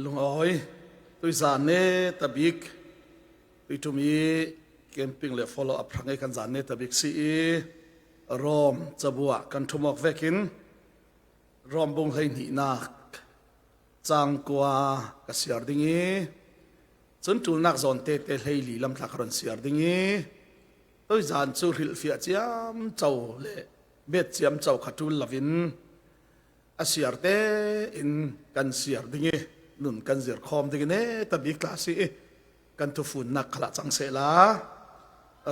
Lungawi tuizan ne tabik tuitum i camping le follow up hrang i kan zan ne tabik si i Rom cabua kan thumok vekin Rom bung 12 nak cangkua ka siar ding i cun ṭulnak zawn te te 14 lamtla ka ron siar ding i tuizan cu hrilhfiah ciam co le bet ciam co kha ṭul lovin a siar te in kan siar ding i nun kan zir khawm ding ne tabik tla si i kan thufunnak khala cang se la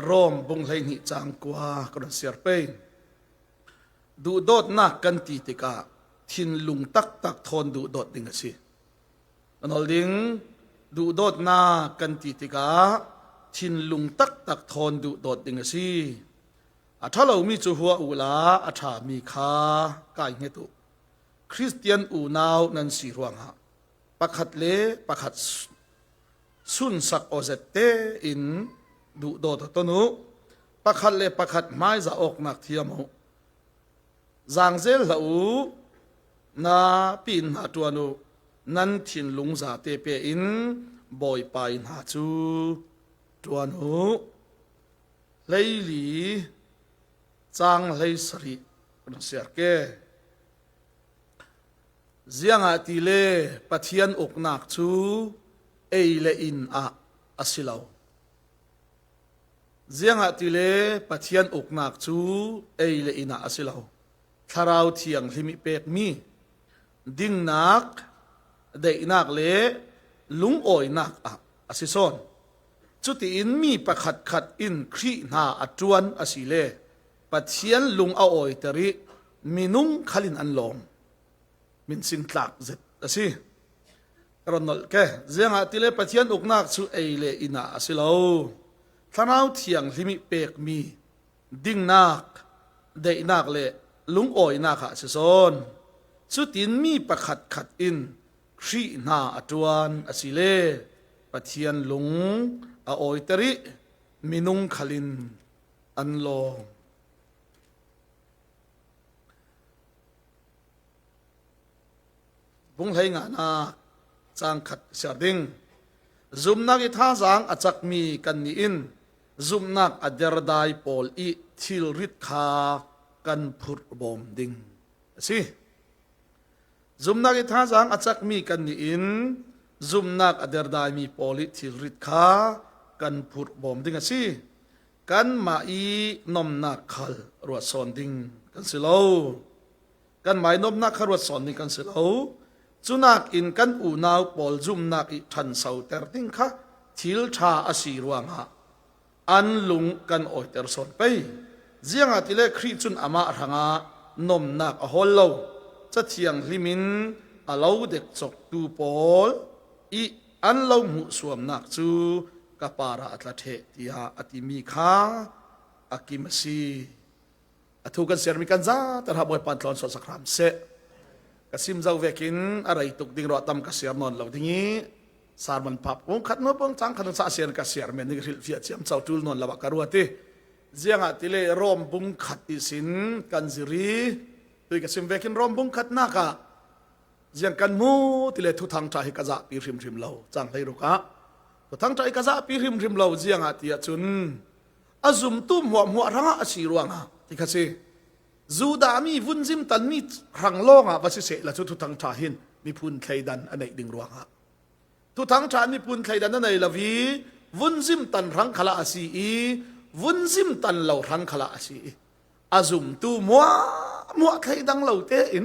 Rom bung 12 cang kua ka ron siar pe duhdawtnak kan ti tikah thinlung taktak thawn duhdawt ding a si Anol ding duhdawtnak kan ti tikah thinlung taktak thawn duhdawt ding a si A ṭhalomi cu hua u la a ṭhami kha kai hnget u. Christian unau nan si ruangah pakhat le pakhat sunsak awzet tein duhdawt ton u. Pakhat le pakhat hmaizah awknak thiam u. Zaangzel hlah u, na pin hna ṭuan u. Nan thinlung zate pe in Bawipa hna cu ṭuan u. 14 caang 17 kan ser ke. Ziangah ti le Pathian uknak cu ei le inn ah a si lo. Ziangah ti le Pathian uknak cu ei le inn ah a si lo. Thlarau Thianghlim i pekmi dingnak, daihnak le lungawinak ah a si sawn. Cutiin mi pakhatkhat in Khrih hna a ṭuan a si le Pathian lung a awiter i minung khal in an lawm. Minsing tlak zet a si. Ka ron nolh ke. Ziangah tile Pathian uknak cu ei le inn ah a si lo. Thlarau Thianghlim i pekmi dingnak, daihnak le lungawinak ah a si zawn. Cutin mi pakhatkhat in Khrih hna a ṭuan a si le Pathian lung a awiter i minung khal in an lawm. Bung hlei nganak caang khat ser ding. Zumnak i thazaang a cakmi kan nih in zumhnak a derdai pawl i thilrit kha kan phurh bawm ding a si. Zumnak i thazaang a cakmi kan nih in zumhnak a derdaimi pawl i thilrit kha kan phurh bawm ding a si. Kanmah i nomnak khal ruat sawn ding kan si lo. Kanmah i nomnak kha ruat sawn ding kan si lo. Cunak in kan unau pawl zumhnak i ṭhansoter ding kha thil ṭha a si ruangah an lung kan awiter sawn pei. Ziangah tile Khrih cun amah hrangah nomnak a hawl lo. Cathianghlim in a lo dek cawktu pawl i an lo hmuh suamnak cu ka par ah a tla ṭheh tiah a timi kha a kim a si. A thu kan sermi kan zaten ha Bawipa tlawn sawh sak hram seh. Ka sim zo vekin a rei tuk ding ruah tam ka siar nawn lo ding i sarman pap kung khat no pong chang khat sa sian ka siar men ning hril fia chiam chau tul non lawa ka ruati zianga tile rom bung khat ti sin kan ziri tui ka sim vekin rom bung khat na ka ziang kan mu tile thu thang tha hi ka za pi hrim hrim lo chang hlei ruka thu thang tha hi ka za pi hrim hrim lo zianga tia chun a zumtu hmuah hmuah rangah a si ruangah ti kha si Judah mi vunzim tan mi hrang lawngah va si seh la cu thuthang ṭha hin miphun thleidan a neih ding ruangah thuthang ṭha miphun thleidan a nei lo i vunzim tan hrang khala a si i vunzim tan lo hrang khala a si i a zumtu muah muah thleidang lo tein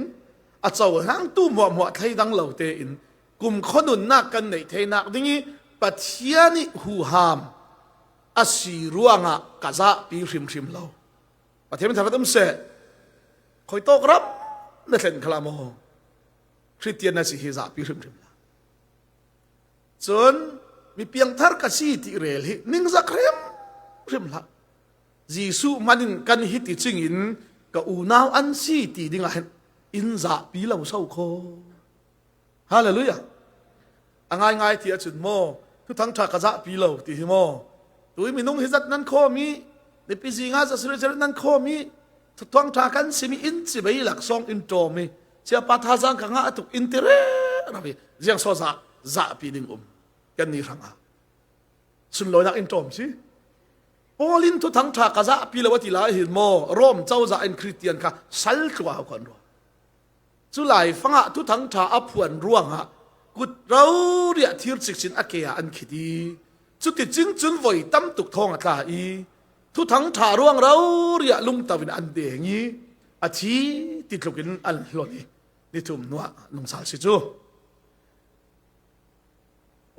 a cohlangtu muah muah thleidang lo tein kum khonunnak kan neih theinak ding i Pathian i huham a si ruangah ka zahpi hrimhrim lo Pathian thar um seh khoi tawk ram na thlen khala maw Christian na si hi zahpi hrimhrim la cun mi piangthar ka si ti rel hi ningzak hrim hrim hlah Jesuh man in kan hi ti ching in ka unau an si ti ding ah hin in zahpi lo so kho Hallelujah. A ngaingai ti ahcun maw thuthang ṭha ka zahpi lo ti hi maw tu i minung hi zat nan khawmi mipi zing ah zasir nan khawmi thuthang ṭha kan simi in civei laksawng in ṭawmi chiapa thazang ka ngah tuk in ti re rabi ziang so za zahpi ding um kan ni hrang ah sunlawinak in ṭawm si. Paul in thuthang ṭha ka zahpi lo a ti lai hin maw Rom cozah in Christian kha sal tlua kan ruah. Cu lai fangah thuthang ṭha a phuan ruangah kut ro riah thir cikcin a ke ah an khit i cuti cin cun voi tam tuk thong a tla i thuthang ṭha ruang ro riah lungto in an deng i a thi ti tluk in an hlon i nithum hnuah lungsal si cu.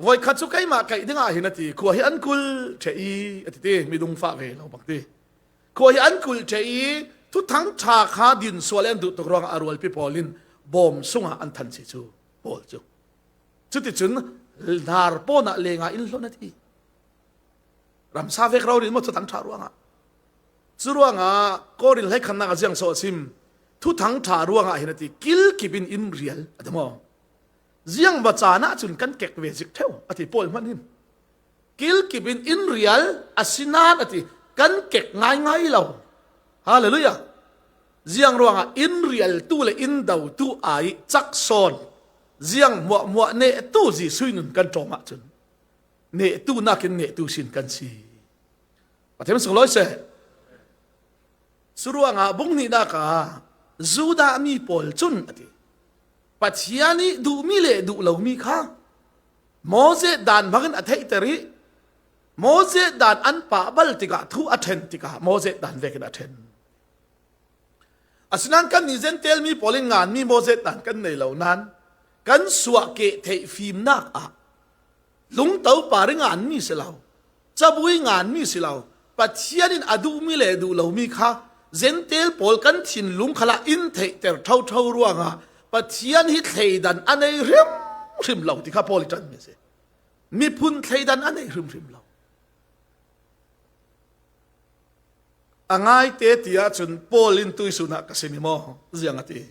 Voikhat cu keimah kaih dingah hin a ti khua hi an kul ṭhe i a ti ti midung fah ve lo bak ti. Khua hi an kul ṭhe i thuthang ṭha kha din sual an duh tuk ruangah a rualpi pawl in bawm sungah an than si cu pawl cu. Cuticun hnar pawn ah lengah in hlon a ti. Ramsa vek ro rin maw thuthang ṭha ruangah. Cu ruangah Korin hlei khannak a ziang so a sim. Thuthang ṭha ruangah hin a ti kil kip in in rial a ti maw. Ziang va caan ah cun kan kek ve zik theu a ti Paul hmanh hin. Kilkip in in rial asinan a ti kan kek ngaingai lo. Hallelujah. Ziang ruangah in rial tu le in do tu ai cak sawn ziang muah muah ne tu Jesuh nun kan ṭawm ahcun ne tu nakin ne tu sin kan si. Pathian sung loi seh. Curuangah bung nih dah ka Judah mi pawl cun a ti. Pathian nih duhmi le duh lomi kha Moses dan bangin a theihter i Moses dan an pah bal tikah thu a ṭhen tikah Moses dan vekin a ṭhen. Asinain kan nih Jentail mi pawl in nganmi Moses dan kan nei lo nain kan suah keh theih fimnak ah lungto par i nganmi si lo cabui nganmi si lo Pathian in a duhmi le duh lomi kha Jentail pawl kan thinlung khala in theihter ṭhoṭho ruangah Pathian hi thleidan a nei hrimhrim lo ti kha Paul i ṭanmi a si. Miphun thleidan a nei hrimhrim lo. A ngaite ti ahcun Paul in tuisun ah ka si mi maw ziang a ti.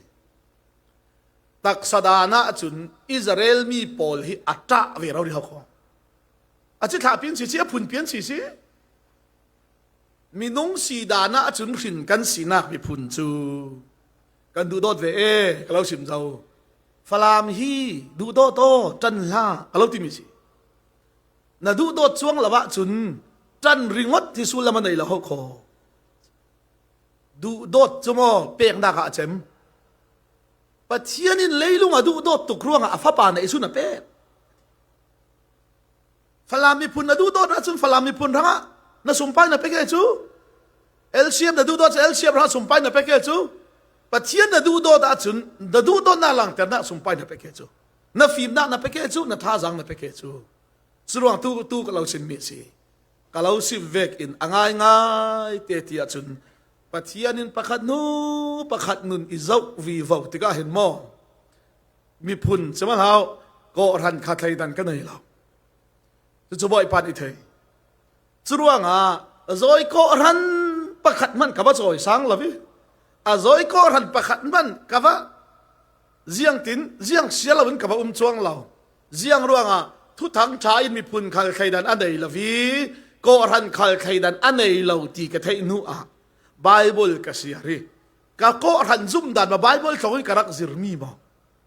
Taksa dan ahcun Israel mi pawl hi a ṭah ve ro ri ho kho. A ci thlah pin si si a phun pian si si. Minung si dan ahcun hrin kan sinak miphun cu kan duhdawt ve e ka lo sim zo. Falam hi duhdawt aw ṭan hlah ka lo timi si. Na duhdawt cuang lo ahcun ṭan ringot hi sullam a nei lo ho kho. Duhdawt cu maw peknak ah a cem. Pathian in leilung a duhdawt tuk ruangah a fapa neih sun a pek. Falam miphun na duhdawt ahcun Falam miphun hrangah na sumpai na pek cu. LCM na duhdawt cu LCM hrangah sumpai na pek cu. Pathian na duhdawt ahcun na duhdawtnak langhternak sumpai na pek cu. Na fimnak na pek cu, na thazaang na pek cu. Curuang tu tu ka lo chimmi si. Ka lo sim vek in a ngaingai te ti ahcun Pathian in pakhat nu pakhat nun i zoh vi vo tikah hin maw miphun sihmanhsehlaw kawhhran kha thleidan ka nei lo. Cucu Bawipa nih thei. Curuangah zawi kawhhran pakhat hmanh ka va cawisang lo i a zawi kawhhran pakhat hmanh ka va ziang tin ziang sia lo in ka va um chuang lo. Ziang ruangah thuthang ṭha in miphun khal thleidan a nei lo i kawhhran khal thleidan a nei lo ti ka theih hnu ah Bible ka siar i ka kawhhran zumh dan ma Bible tlong in ka rak zirmi maw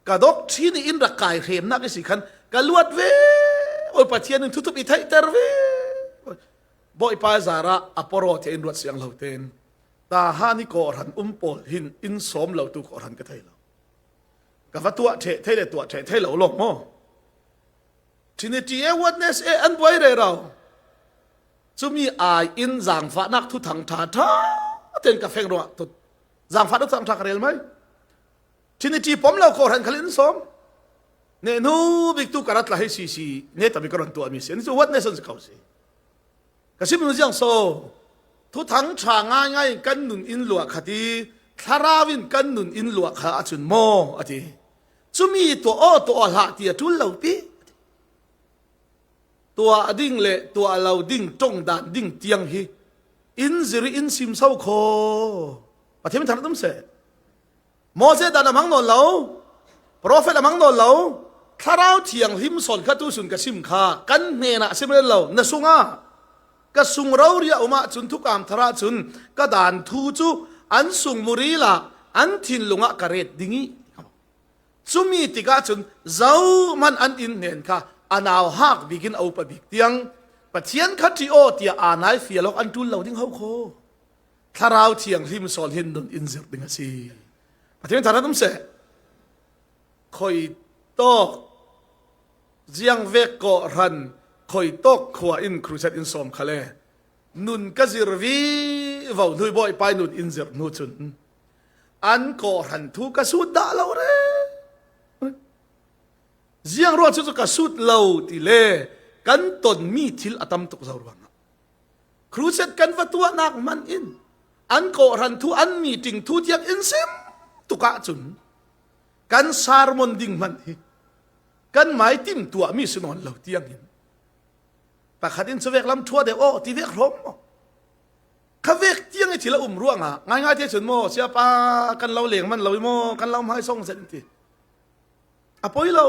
ka doctrine in rak kai hremnak i si khan ka luat ve oi Pathian in thutup i theihter ve Bawipa zara a poro te in ruat siang lo ten ta ha ni kawhhran um pawl hin in sawm lo tu kawhhran ka thei lo ka va tuah the thei le tuah the thei lo lawng maw Trinity e oneness e an buai re rau cumi ai in zaangfahnak thu thang tha tha ten ka feng ruang zaangfah thang tha ka rel mai Trinity pom lo ko ran khalin som ne nu bik tu karat la hei si si ne tabi karon tu ami si ni chu what nation si kau si ka sim nu jiang so thu thang tha ngai ngai kan nun in lua khati thlarau in kan nun in lua kha achun mo ati chumi to o to hla ti a tul lo pi tuah ding le tuah lo ding tong dan ding tiang hi in ziri in sim so kho pathian thar tum se Moses dan a hmang nawn lo prophet a hmang nawn lo thlarau thianghlim son kha tu sun ka sim kha kan hnenah sim ren lo na sungah ka sung roria umah cun thukam thara cun ka dan thu cu an sung muri la an thinlung ah ka ret dingi. Cumi tikah cun zohmanh an inn hnen kha a nau hak bik in a upa bik tiang Pathian kha ṭih aw tiah aa nai fial awk an ṭul lo ding ho khaw. Thlarau Thianghlim sawl hin nun in zirh ding a si. Pathian thar um seh. Khoi tawk ziang vek ko ran khoi tawk khua in crusade in som khale nun ka zir vi vo hnui bawi pai nun in zir hnu cun an kawhran thu ka sut dah lo re ziang ruang cu ka sut lo ti le kan ton mi thil a tam tuk zo ruang ah crusade kan va tuahnak man in an kawhran thu an meeting thu tiang in sim tuk ahcun kan sermon ding hmanh hi kan mai tim tuah mi si nawn lo tiang in pakhat in chuvek lam thua deuh o ti vek hrom mo kha vek tiang i thil a um ruangah ngaingai te cun maw siapa kan lo leng man lo i maw kan lo hmai song sen ti a poi lo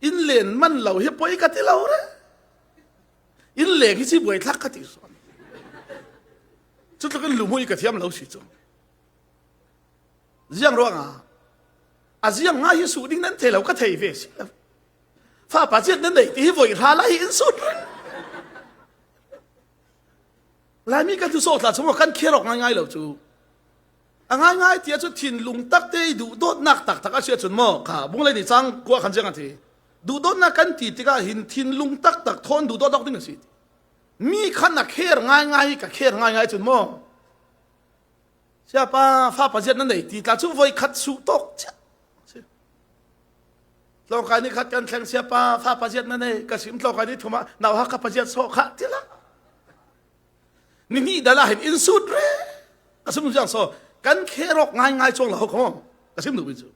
in len man lo hi poi ka ti lo re in leng hi si buai thlak ka ti so cu tluk in lumui ka thiam lo si cu ziang ruangah a ziang nga hi su ding nan thei lo ka thei ve si lo fa pa chiat nan nei ti hi voi hra lai hi in sut ring Laimi kan cu sawh tla chung kan kher awk ngaingai lo cu. A ngaingai ti ahcun thinlung tak te i duhdawtnak taktak a si ahcun maw kha bunglei nih cang kua khan ziang an ti. Duhdawtnak kan ti tikah hin thinlung taktak thawn duhdawt awk ding a si. Mi khan a kher ngaingai ka kher ngaingai cun maw siapa fa pa ziat na nei ti tla cu voi khat su tok chiah tlawngkai ni khat kan thleng siapa fa pa ziat na nei ka sim tlawngkai ni thum ah nau ha ka pa ziat so kha tila ni hnih dal ah hin in sut re ka sim jiang so kan kherok ngai ngai chuang lo ko ka sim du bi chu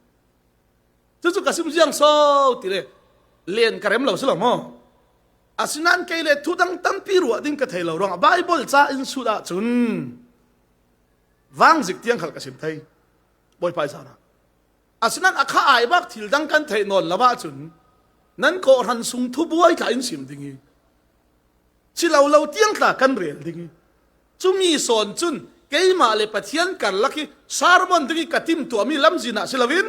chu chu ka sim jiang so ti le len ka rem lo si lo mo asinan kei le thu dang tampi ruah ding ka thei lo ruang bible ca in sut ah cun wang zik tiang khal ka sim thei bawipa zana Asinain a kha ai bak thil dang kan theih nawn lo ahcun nan kawhhran sung thu buai tla in sim ding i si lo lo tiang tla kan rel ding i cumi sawn cun keimah le Pathian karlak i sermon ding i ka tim tuahmi lamzin ah si loin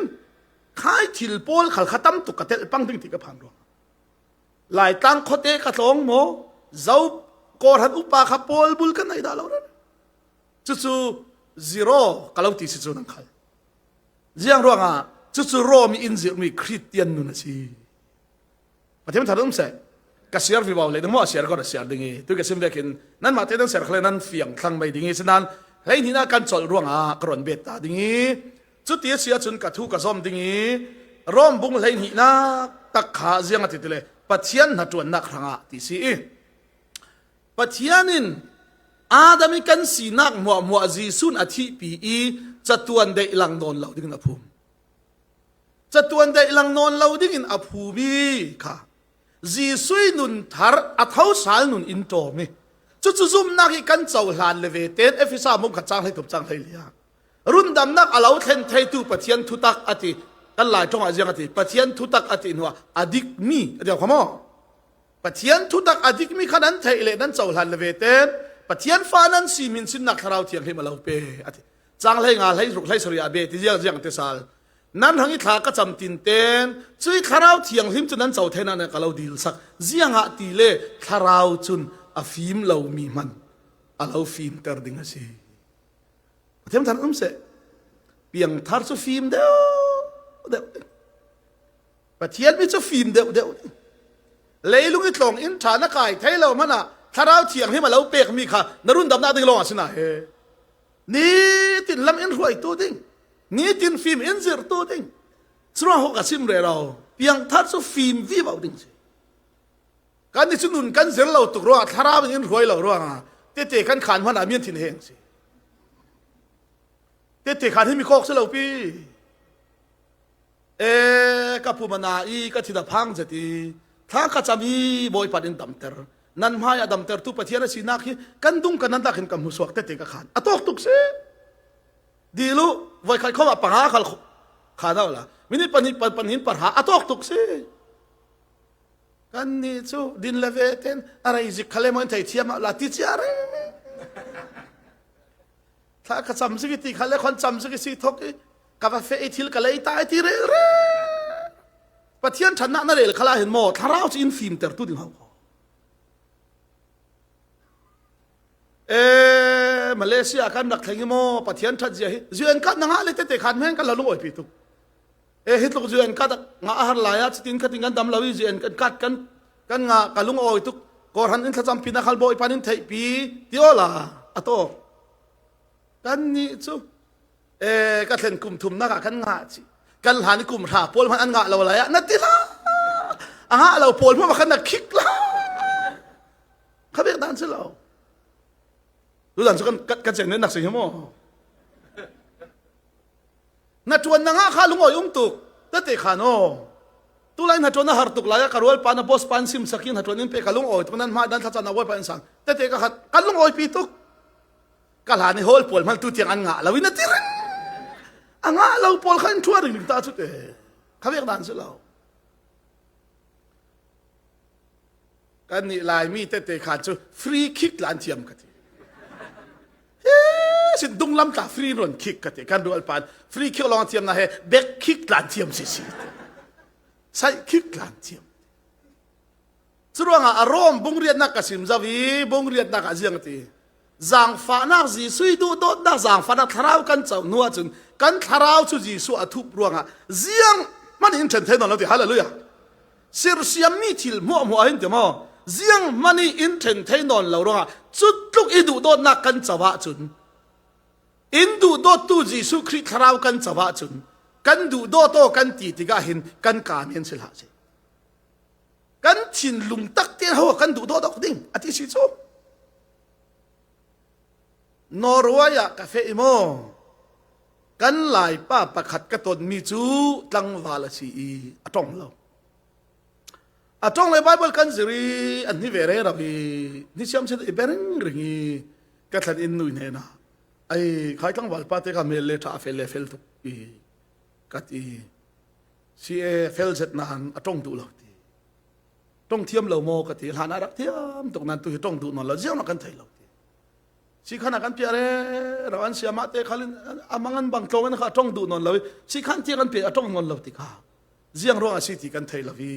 khai thil pawl khal kha tam tuk ka telh pang ding ti ka phan ruang Laitlang khuate ka tlawng maw zo kawhran upa kha pawl bul kan nei dah lo ran cucu zero ka lo ti si cu nang khal Ziang ruangah cucu Rom i in zirhmi Christian nun a si. Pathian thar um seh. Ka siar vi bau le ding mo siar ko na siar ding i tu ka sim vekin nan mah te nan ser khle nan fiang thlang mei ding i sinan hlei ni na kan chol ruangah ka ron bet ta ding i cuti a si ahcun ka thu ka zom ding i Rom bung hlei hnih na tak kha ziang a ti tile Pathian hna tuannak hrangah ti si i Pathian in Adam i kan sinak hmuahhmuah Jesuh a thihpi i catuan deih lang nawn lo dingin a phum. Catuan deih lang nawn lo dingin a phumi kha Jesuh nun thar a tho sal nun in ṭawm i cucu zumhnak hi kan cohlan le ve ten Efesa mung kha cang hlei tup cang hlei lia rundamnak a lo thlen theitu Pathian thutak ati kan lai ṭong ah ziang ati Pathian thutak ati hnuah a dikmi a ti kho maw Pathian thutak a dikmi kha nan theih le nan cohlan le ve ten Pathian fa nan si min sinnak thlarau thianghlim a lo pe ati cang hlei nga hlei ruk hlei sari a be ti ziang ziang te sal nan hang i thla ka cam tin ten cui thlarau thianghlim cu nan co the na ka lo dil sak ziang ah ti le thlarau cun a fim lo mi hman a lo fim ter ding a si Pathian thar um se piang thar cu fim deuh deuh Pathian mi cu fim deuh deuh leilung i tlawng in ṭha na kai thei lo hmanh ah thlarau thianghlim a lo pekmi kha na rundamnak ding lawng ah si na he nitin lam in hruaitu ding nitin fim in zirtu ding curuang ho ka sim re lo piangthar cu fim vi bo ding si kan ni cu nun kan zir lo tuk ruangah thlarau in hruai lo ruangah tete kan khan hmanh ah mian thin heng si tete khan hi mi kok si lo pi E ka pum a na i ka thin a phang zet i thla ka cam i Bawipa in damter nan hmai a damtertu Pathian a sinak hi kan dung kan nan dak in ka hmu suak tete ka khan a tawk tuk si dilu voi khat khom ah panga khal khan la minute pahnih pahnih parha a tawk tuk si kan ni cu din le ve ten a rei zik khale mo in thei thiam la ti chia re thla ka cam si ti khale khon cam si si thok i. Ka va fe i thil ka lei ta i ti rel re. Pathian ṭhatnak na rel khala hin maw thlarau cu in fimter tu ding hau ko. E Malaysia kan rak thleng i maw Pathian ṭhat zia hi UN kat na ngah le tete khan men kan la lung oi pi tuk. E hi tluk UN kat nga har lai ah chitin khatin kan dam lo i UN kan kat kan kan nga ka lung oi tuk korhan in thlacam pi na khal bawi pan in theih pi ti ola ato kan nih cu e ka thlen kum thum nak ah kan ngah chi kan hlan i kum hra pawl hmanh an ngah lo lai ah na ti la a ngah lo pawl hmanh khan na khik la kha bek dan si lo tu dan cu kan kan cheng nak si hi mo na tuan na ngah kha lungoi um tuk tete kha no tu lai na tuan na har tuk lai ka rual pa na boss pan sim sakin na tuan in pe ka lungoi tuk nan ma dan thla chan na wai pa in sang tete ka khat kan lungoi pi tuk ka hlan i hawl pawl hmal tu tiang an ngah lo in a ti ring a ngah lo pawl kha in thua ring ring ta chu te kha vek dan si lo kan nih laimi tete kha cu free kick la an thiam ka ti sin dunglam tla free ron kick ka ti kan rual pan free kick long thiam na he back kick tla thiam si si sai kick tla thiam Curuangah a Rom bungriatnak ka sim zau i bungriatnak ah ziang ti zaangfahnak Jesuh i duhdawtnak zaangfahnak thlarau kan co hnu ahcun kan thlarau cu Jesuh a thup ruangah ziang hmanh in ṭhen thei nawn lo ti hallelujah sirsiammi thil hmuahhmuah hin ti maw ziang hmanh i in ṭhen thei nawn lo ruangah cu tluk i duhdawtnak kan co ahcun in duhdawttu Jesuh Khrih thlarau kan co ahcun kan duhdawt aw kan ti tikah hin kan kaa men si hlah sih Kan thinlung tak te ho kan duh dawdok ding a ti si cu. Norway ah ka fe maw kan laipa pakhat ka tonmi cu tlangval a si i a tong lo. A tong le Bible kan zir i an ni ve re rabi ni siam se i bering ring i ka thlan in nui hne na ai khai tlangval pa te ka mel le tha fel le fel tuk i ka ti Si e fel zet nain a tong duh lo ti. Tong thiam lo maw ka ti hlan ah rak thiam tuk nan tu hi tong duh non lo ziang kan thei lo ti. Si khan kan pia re ro an siama te khalin amangan bang tlong in kha tong duh non lo si khan ti kan pe a tong non lo ti kha ziang ruang a si ti kan thei lo i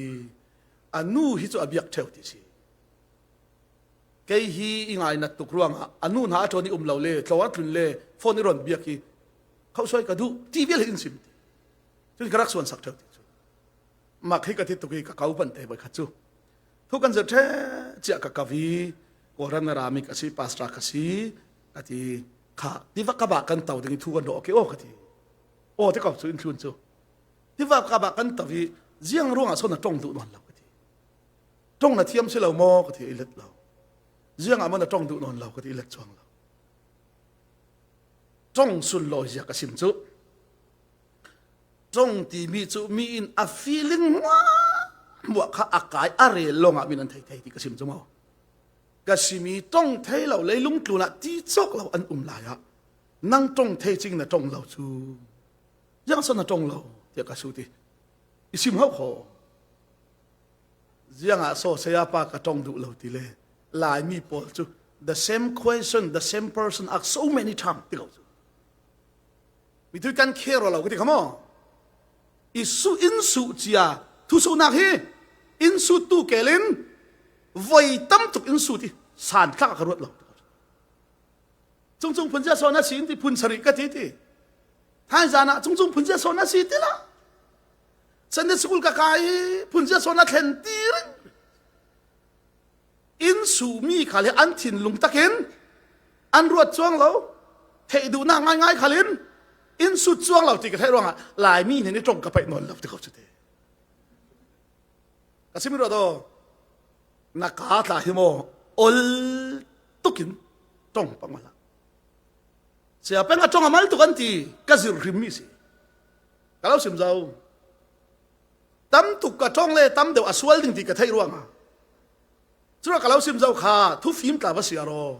a nu hi cu a biak theu ti si kei hi i ngai nat tuk ruangah a nu hna a ṭawn i um lo le tlo a tlun le phone i ron biak hi khau soi ka duh ti vial hi in sim ti Cun ka rak suan sak ṭheo ti cu. Mak hi ka ti tuk i ka kau pan te voi khat cu. Thu kan zir ṭhe cia ka kavi Kawlram na rami ka si pastor ka si ka ti kha tiva ka ba kan to ding i thu kan ro ke o ka ti. O te ko cu in thlun cu. Tiva ka ba kan to i ziang ruang ah son na tong duh non lo ka ti. Tong na thiam si lo maw ka ti i let lo. Ziang ah maw na tong duh non lo ka ti i let chuang lo. Tong sul lawi zia ka sim cu. Cong timi cu mi in a feeling muah kha a kai a rel lawngah min an thei thei ti ka sim cu maw. Ka simi tong thei lo leilung tlun ah ti cawk lo an um lai ah nang tong thei cing na tong lo cu yang san na tong lo tiah ka su ti i sim hau kho ziang ah so saya pa ka tong duh lo ti le laimi pawl cu the same question the same person ask so many times ti ko cu Mi tu kan khe ro lo ka ti kha maw? I su in su cia thu sunak hi in su tu kelin voi tam tuk in su ti san thlak ka ruat lo. Cung cung phun sia so na si ti phun sari ka ti ti. Thai zan ah cung cung phun sia so na si ti la. Sunday school ka kai phun sia so na thlen ti ring. Inn sumi khal hi an thinlung takin an ruat cuang lo theih duhnak ngaingai khal in inn sut cuang lo ti ka theih ruangah Laimi nih ni tong ka paih nawn lo ti ko cu te ka simi ruat aw na ka tla hi maw ol tukin tong pang mala sia peng a tong amal tuk an ti ka zir hrim mi si ka lo sim zau tam tuk ka tong le tam deuh a sual ding ti ka theih ruangah Cura ka lo sim zau kha thu fim tla va si aro.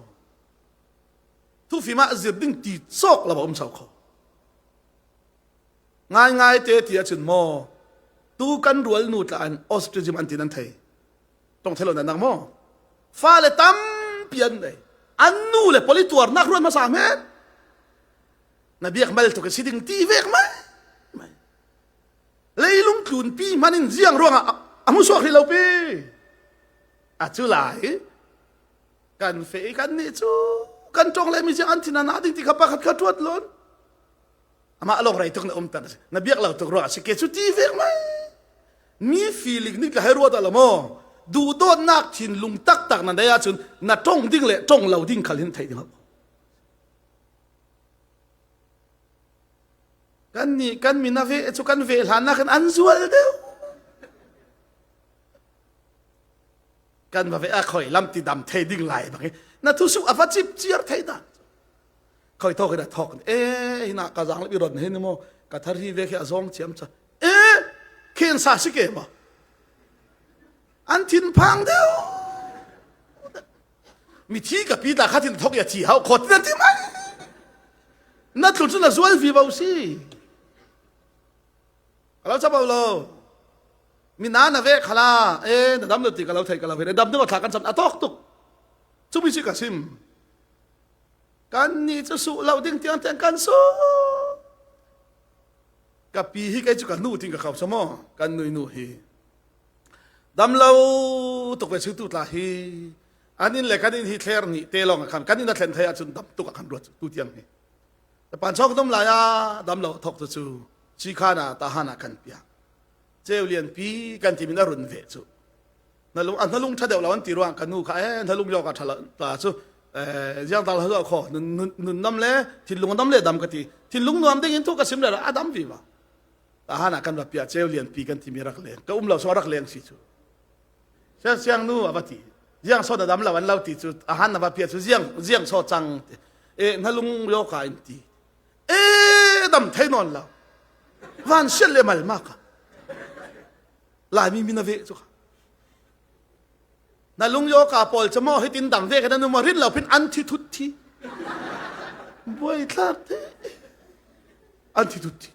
Thu fim ah zir ding ti cawk lo um sau kho. Ngai ngai te ti ahcun maw tu kan rual nu tla an autism an ti nan thei. Tong thelo nan nang maw? Fale tampi an nei. An nu le poli tuarnak ruan hmasa men. Na biak mal tuk si ding ti vek mai. Leilung tlunpi hman in ziang ruangah a hmu suak hrih lo pi. A cu lai kan fe i kan nih cu kan tong le mi ziang an thin a na ding ti kha pakhat kha tuat lon. Amah lawng rei tuk na um tar na biak lo tuk ruangah si ke cu ti vek mai. Mi feeling nih ka hei ruat lo maw? Duhdawtnak thinlung taktak na nei ahcun na tong ding le tong lo ding khal hin theih ding Kan nih kan min a ve cu kan ve hlan nak in an zual deuh. Kan va ve a khoi lam ti dam thei ding lai bang na thu su a va chip chiar thei dan. Khoi thok ina thok e hina ka zang le ron hin mo ka thar hi ve khi a zong chiam cha e khen sa si ke ma an thin phang deuh mithi ka pi ta kha thin thok ya thi hau khot na ti mai na tlu chu na zual vi bo si alo cha bo lo mi na na ve khala e na dam lo ti ka lo thei ka lo ve dam ding thla kan cham atok tuk chu mi si ka sim kan ni chu su lo ding tiang tiang kan su ka pi hi kei chu ka nu ting ka khau samo kan nui nu hi Damlo tuk ve tu tla hi an in le kan in hi thler ni te long khan kan in a thlen thei ahcun dam tuk a kan ruat tu tiang hi pan chok dum lai a dam lo thok tu cu chi khana ta hana kan pia cheu lian pi kan ti min a run ve chu na lung na lung tha deuh lo an ti ruang kan nu kha e na lung yo ka tha ta chu jiang dal ho kho nun nun nam le thinlung nam le dam ka ti thinlung nuam ding in thu ka sim le a dam vi ma Tahan ah kan va piah ceu lianpi kan timi rak leng ka um lo so rak leng si cu siang siang nu a va ti ziang so na dam lo an lo ti cu a han na va piah cu ziang ziang so cang e na lung yo ka in ti e dam thei non lo van sial le mal ma ka laimi min a ve cu na lung yo ka pawl cu maw hitin dam ve ka na nu ma rin lo pin an thi thut thi buai thlak te an thi thut thi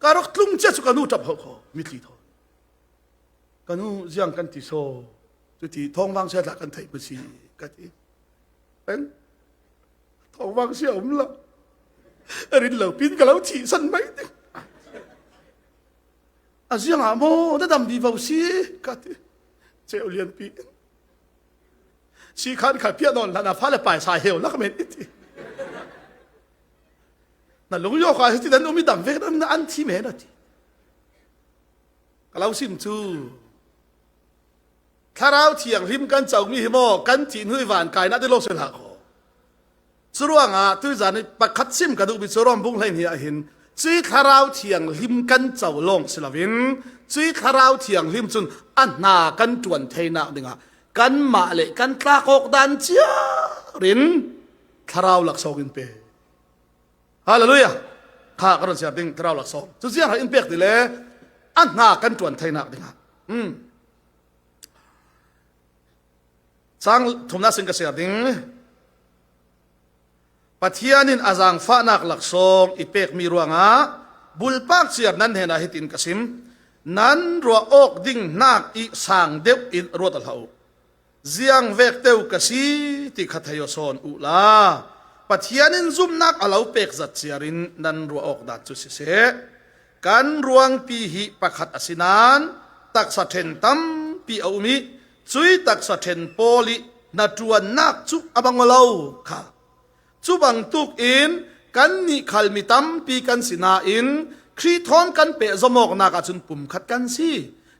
ka rak tlung cia cu ka nu ṭap ho kho mitli thaw ka nu ziang kan ti so cuti thawngvang sia tla kan theih bu si ka ti peng thawngvang sia um lo rin lo pin ka lo thi san mai ding a ziang ah maw na dam bi vo si ka ti ceu lian pi si khan kha pia non la na fa le pai sa heu lak men iti na lung yo ka hi ti dan umi dam ve na an thi me na ti ka lo sim chu thlarau thiang hlim kan chau mi hi mo kan thi hnui van kai na te lo sel ha kho Curuangah tuzan i pakhat sim ka duhmi cu Rom bung hleihnih ah hin cui thlarau thianghlim kan co lawng si loin cui thlarau thianghlim cun a hna kan ṭuan theinak dingah kanmah le kan tlak awk dan ciarin thlarau laksawng in pe. Hallelujah! Kha ka ron siar ding thlarau laksawng. Cu ziang in pek ti le a hna kan ṭuan theinak dingah. Hmm. Cang thumnak sin ka siar ding. Pathian in a zaangfahnak laksawng i pekmi ruangah bulpak ciar nan hen ah hitin ka sim. Nan ruah awk ding hnak i sang deuh in ruat hlah u. Ziang vek teu ka si ti kha thei sawn u la. Pathian in zumnak a lo pek zat ciar in nan ruah awk dan cu siseh. Kan ruangpi hi pakhat a si nain taksa ṭhen tampi a um i cui taksa ṭhen pawl i na ṭuannak cu a bang lo kha. Cu bantuk in kannih khal mi tampi kan si nain Khrih thawng kan pehzawm awknak ahcun pumkhat kan si.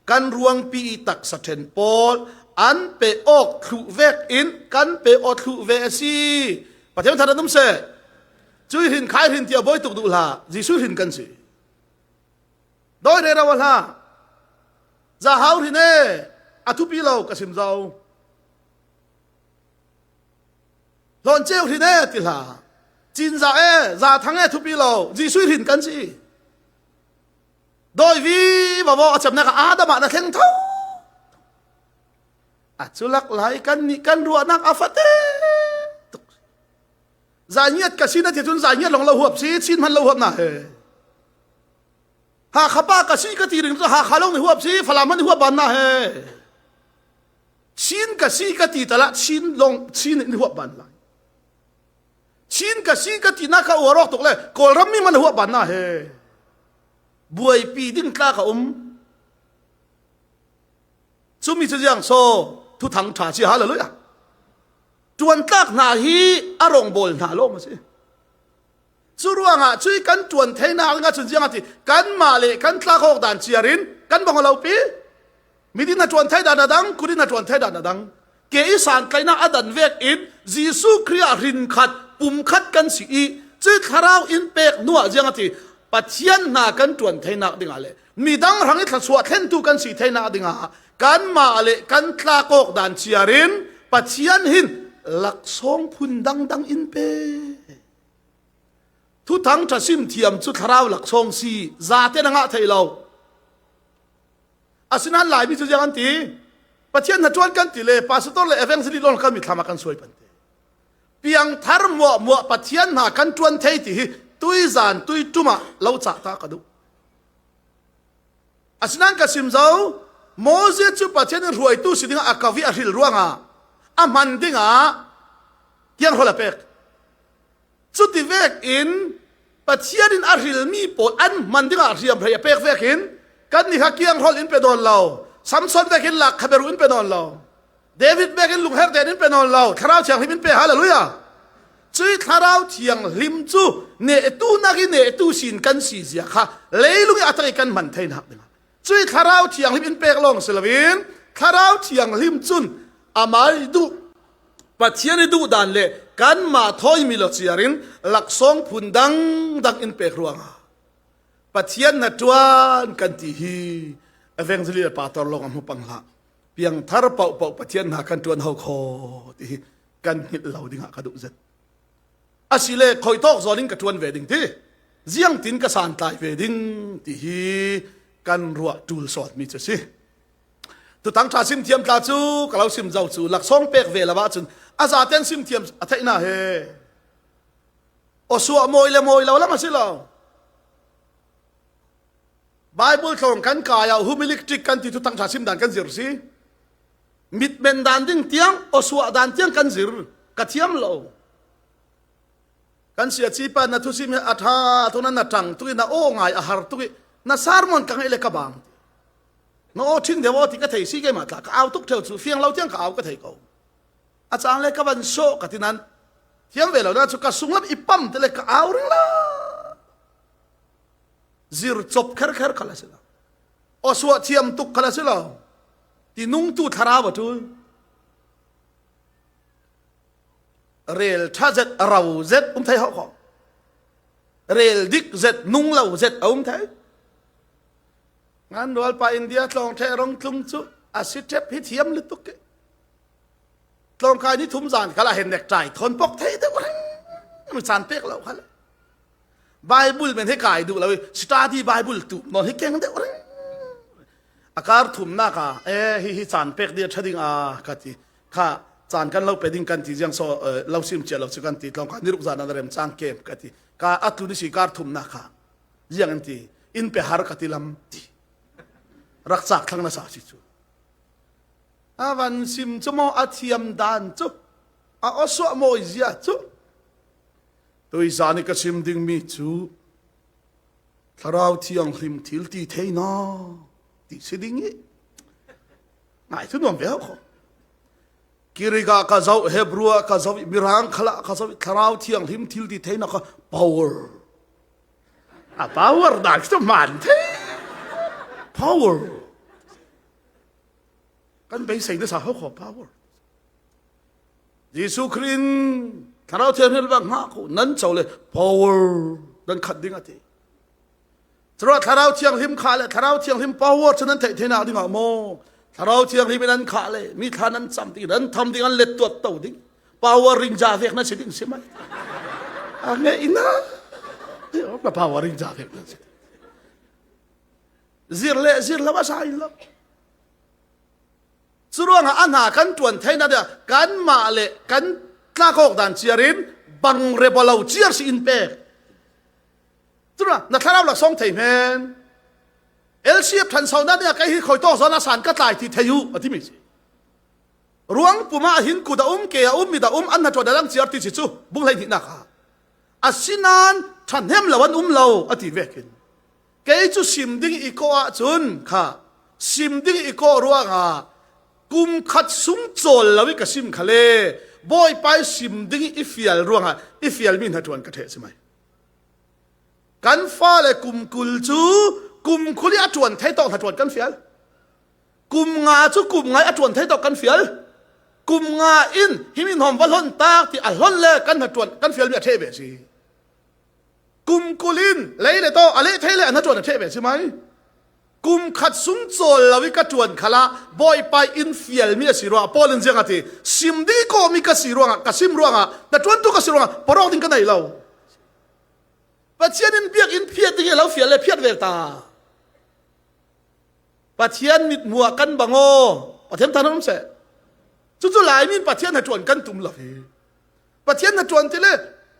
Kan ruangpi i taksa ṭhen pawl an pe awk thluh vek in kan pe aw thluh ve a si. Pathian thar an um seh. Cui hrin khai hrin tiah bawi tuk duh hlah. Jesuh hrin kan si. Doi re rawa hlah. Za hau hrin e a thupi lo ka sim zau. Hlawn ceu hrin e ti hlah. Cin za e za thang e thupi lo. Jesuh hrin kan si. Doi vi va a cemnak Adam ah na thleng tho. A culak lai kan nih kan ruahnak a fate tuk. Zaingiat ka si na ti cun zaingiat lawng lo huap si chin hman lo huap na he. Hakha pa ka si ka ti ring cu Hakha lawng nih huap si Falam hman huap ban na he. Chin ka si ka ti talah Chin long Chin in huap ban lai. Chin ka si ka ti na ka uar awk tuk le Kawlram mi man huah ban na he buaipi ding tla ka um. Cumi cu ziang so thu thang tha si hallelujah. Tuan tlak hna hi a rong bawl hna lawng a si. Cu ruangah cui kan tuan theinak nga chun ziang ati kanmah le kan tlak awk dan ciar in kan bong lo pi midin na tuan thei dan adang kudin na tuan thei dan adang ke i san tlaina adan vek in Jesuh Khrih ah rin khat pum khat kan si i cui thlarau in pek nuah ziang ati Pathian hna kan tuan theinak dingah le midang rang i thluachuah thlentu kan si theinak dingah kanmah le kan tlak awk dan ciar in Pathian hin laksawng phun dangdang in pe Thuthang ṭha sim thiam cu thlarau laksawng si zate na ngah thei lo. Asinain Laimi cu ziang an ti? Pathian hna ṭuan kan ti le pastor le evangelist lawng kan mithlam ah kan suai pan te. Piangthar muah muah Pathian hna kan ṭuan thei ti hi tui zan tui ṭum ah lo cah ta ka duh. Asinain ka sim zo Moses cu Pathian in hruaitu si dingah a kavi a hril ruangah a hman dingah tianghrawl a pek. Cuti vek in Pathian in a hrilmi pawl an hman dingah hriamhrei a pek vek in kan nih kha kianghrol in pe nawn lo Samson vek in lak khaberu in pe nawn lo David vek in lungher tein in pe nawn lo Thlarau Thianghlim in pe hallelujah cui Thlarau Thianghlim cu nehtu nak i nehtu sin kan si zia kha leilung i a tak i kan hman theinak dingah cui Thlarau Thianghlim in pek lawng si loin Thlarau Thianghlim cun amai duh Pathian i duh dan le kanmah thawimi lo ciar in laksawng phun dangdang in pek ruangah Pathian na ṭuan kan ti hi evangelist le pastor lawng a hmu pang hlah piangthar paohpaoh Pathian hna kan ṭuan ho kho ti hi kan hngilh lo dingah ka duh zet asile khoi tawk zawn in ka ṭuan ve ding ti ziang tin ka santlai ve ding ti hi kan ruah ṭul sawt mi cu si Tutang ṭha sim thiam tla cu ka lo sim zau cu laksawng pek ve lo ahcun a zaten sim thiam a theih na he awsuah mawi le mawi lo lam a si lo Bible tlawng kan kai ah humilictic kan ti tutang ṭha sim dan kan zir si mitmen dan ding tiang awsuah dan tiang kan zir ka thiam lo kan sia chi pa na thu sim a tha tu na na tang tu na o ngai a har tu na sermon ka ngai le ka bang Na aw ṭhing deuh aw ti ka thei si keimah tla ka au tuk ṭheo cu fiang lo tiang ka au ka thei ko. A cang le ka van sawh ka ti nan thiam ve lo na cu ka sunglam i pam te le ka au ring la. Zir cop kher kher khala si lo. Aw suah thiam tuk khala si lo. Ti nung tu thlarau a ṭul. Rel ṭha zet rau zet um thei ho ko. Rel dik zet nung lo zet a um thei. Ngan rual pa India tlawng the rong tlung cu a si tep hi thiam lutuk ke. Tlawngkai ni thum zan kala hen nek trai thon pok thei deuh ring mi chan pek lo khala. Bible men he kai du lo study Bible tu non hi keng deuh ring. Akar thum na ka e hi hi chan pek dia thading a ka ti kha chan kan lo pe ding kan ti jiang so lo sim chia lo chu kan ti tlawng ka ni ruk zan na rem chang kem ka ti ka atlu ni si kar thum na kha Ziang an ti inn pe har ka ti lam ti rak cak thlang na sa si cu a van sim cu maw a thiam dan cu a osua mawi zia cu tuizan i ka chim dingmi cu thlarau thianghlim thil ti thei na ti si ding i ngai thu nuam ve kho Kiriga ka zoh Hebrew ah ka zoh Mirang khala ka zoh thlarau thianghlim thil ti thei na ka power A power dah cu hmaan thei. Power. Kan beisei na sa ho kho power. Jesuh Khrih in Thlarau Thianghlim bak hngah ko nan co le power nan khat ding ati. Cura Thlarau Thianghlim kha le Thlarau Thianghlim power cu nan theih thenak ding ah maw Thlarau Thianghlim in an khah le mi thla nan cam ding nan tham ding an let tuat to ding power ring ja vek na si ding si mai a nge ina ka power ring ja vek na si zir le zir lo a sa in lo cu ruangah a hna kan tuan thei na dia kan mah le kan tlakok dan chiar in bang re bolo chiar si in pek cura na thlarau la song thei men LCF than sau na dia kai hi khoi to zona san ka tlai ti thei u ati mi si Ruang pum ah hin kut a um, ke a um, mit a um, an hnaṭuan a dang ciar ti si cu bung 12 nak ah. Asinain ṭhahnem lo an um lo a ti ve khin. Kei cu sim ding i kawh ahcun kha sim ding i kawh ruangah kum khat sung cawl lo i ka sim kha le Bawipa i sim ding i fial ruangah i fialmi hna ṭuan ka ṭheh si mai. Kan fale kum 20 cu kum 20 i a ṭuan thei tawk hna ṭuan kan fial. Kum nga cu kum ngai a ṭuan thei tawk kan fial. Kum nga in himi hnom va hlonh tak ti a hlonh le kan hna ṭuan kan fialmi a ṭheh ve si. Kum 20 in lei le to a leh thei le a hna ṭuan a ṭheh ve si mai. Kum khat sung cawl lo i ka ṭuan khala Bawipa in fialmi a si ruangah Paul in ziang a ti sim dih kawmi ka si ruangah ka sim ruangah na ṭuantu ka si ruangah porok ding ka nei lo. Pathian in biakinn phiat ding i lo fial le phiat vel ta. Pathian mithmuh ah kan bang aw. Pathian than um seh. Cucu Laimi in Pathian ha ṭuan kan tum lo hi. Pathian ha ṭuan ti le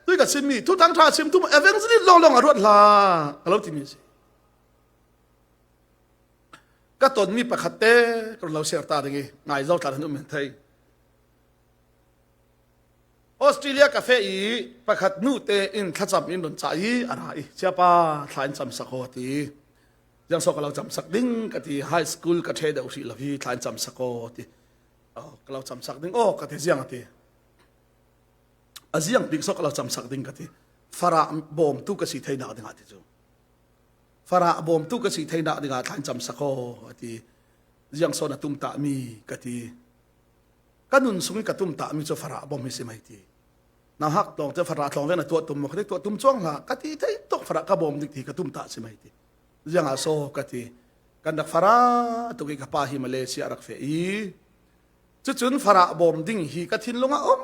tui ka simmi thu thang ṭha sim tum evangelist lawng lawng a ruat hla ka lo timi si. Ka tonmi pakhat te ka lo share ta ding i ngai zo tla han um thei. Australia cafe i pakhat nu te in thlacam in run ca i a ra i chiapa thla in cam sak ho ti. Jiang so ka lo cam sak ding ka ti high school ka the deuh hrih lo hi thla in cam sak aw ti. Ka lo cam sak ding aw ka ti ziang a ti. A ziang bik so ka lo cam sak ding ka ti. Farah bawmtu ka si thei nak ding ah ti cu. Farah bawmtu ka si thei nak ding ah thla in cam sak aw a ti. Ziang so na tum ta mi ka ti. Ka nun sung i ka tum ta mi cu farah bawm hi si mai ti. Na hak tlawng te farah tlawng ve na tuah tum mo ka ti tuah tum chuang hlah ka ti thei tuk farah ka bawm dik ti ka tum ta si mai ti. Ziang ah so ka ti. Kan rak farah tuk i ka pa hi Malaysia rak fe i cucun farah bawm ding hi ka thinlung ah um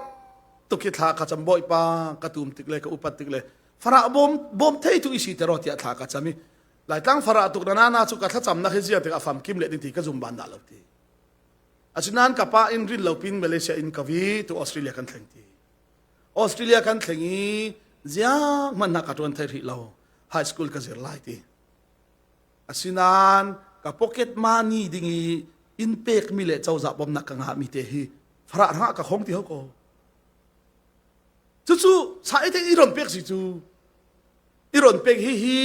tuk hi thla ka cam bawipa ka tum tik le ka upat tik le farah bawm bawm thei tu i si te ro tiah thla ka cam i Laitlang farah tuk na na cu ka thlacam nak hi zia tik a fam kim le ding ti ka zum ban dah lo ti. Asinain ka pa in rin lo pin Malaysia in ka vi tu Australia kan thleng ti. Australia kan thleng i ziang hmanh na ka tuan thei rih lo high school ka zir lai ti. Asinain ka pocket money ding i in pek mi le cozah bawmnak ka ngah mi te hi farah rangah ka khong ti ho ko. Cucu sa i te i ron pek si cu i ron pek hi hi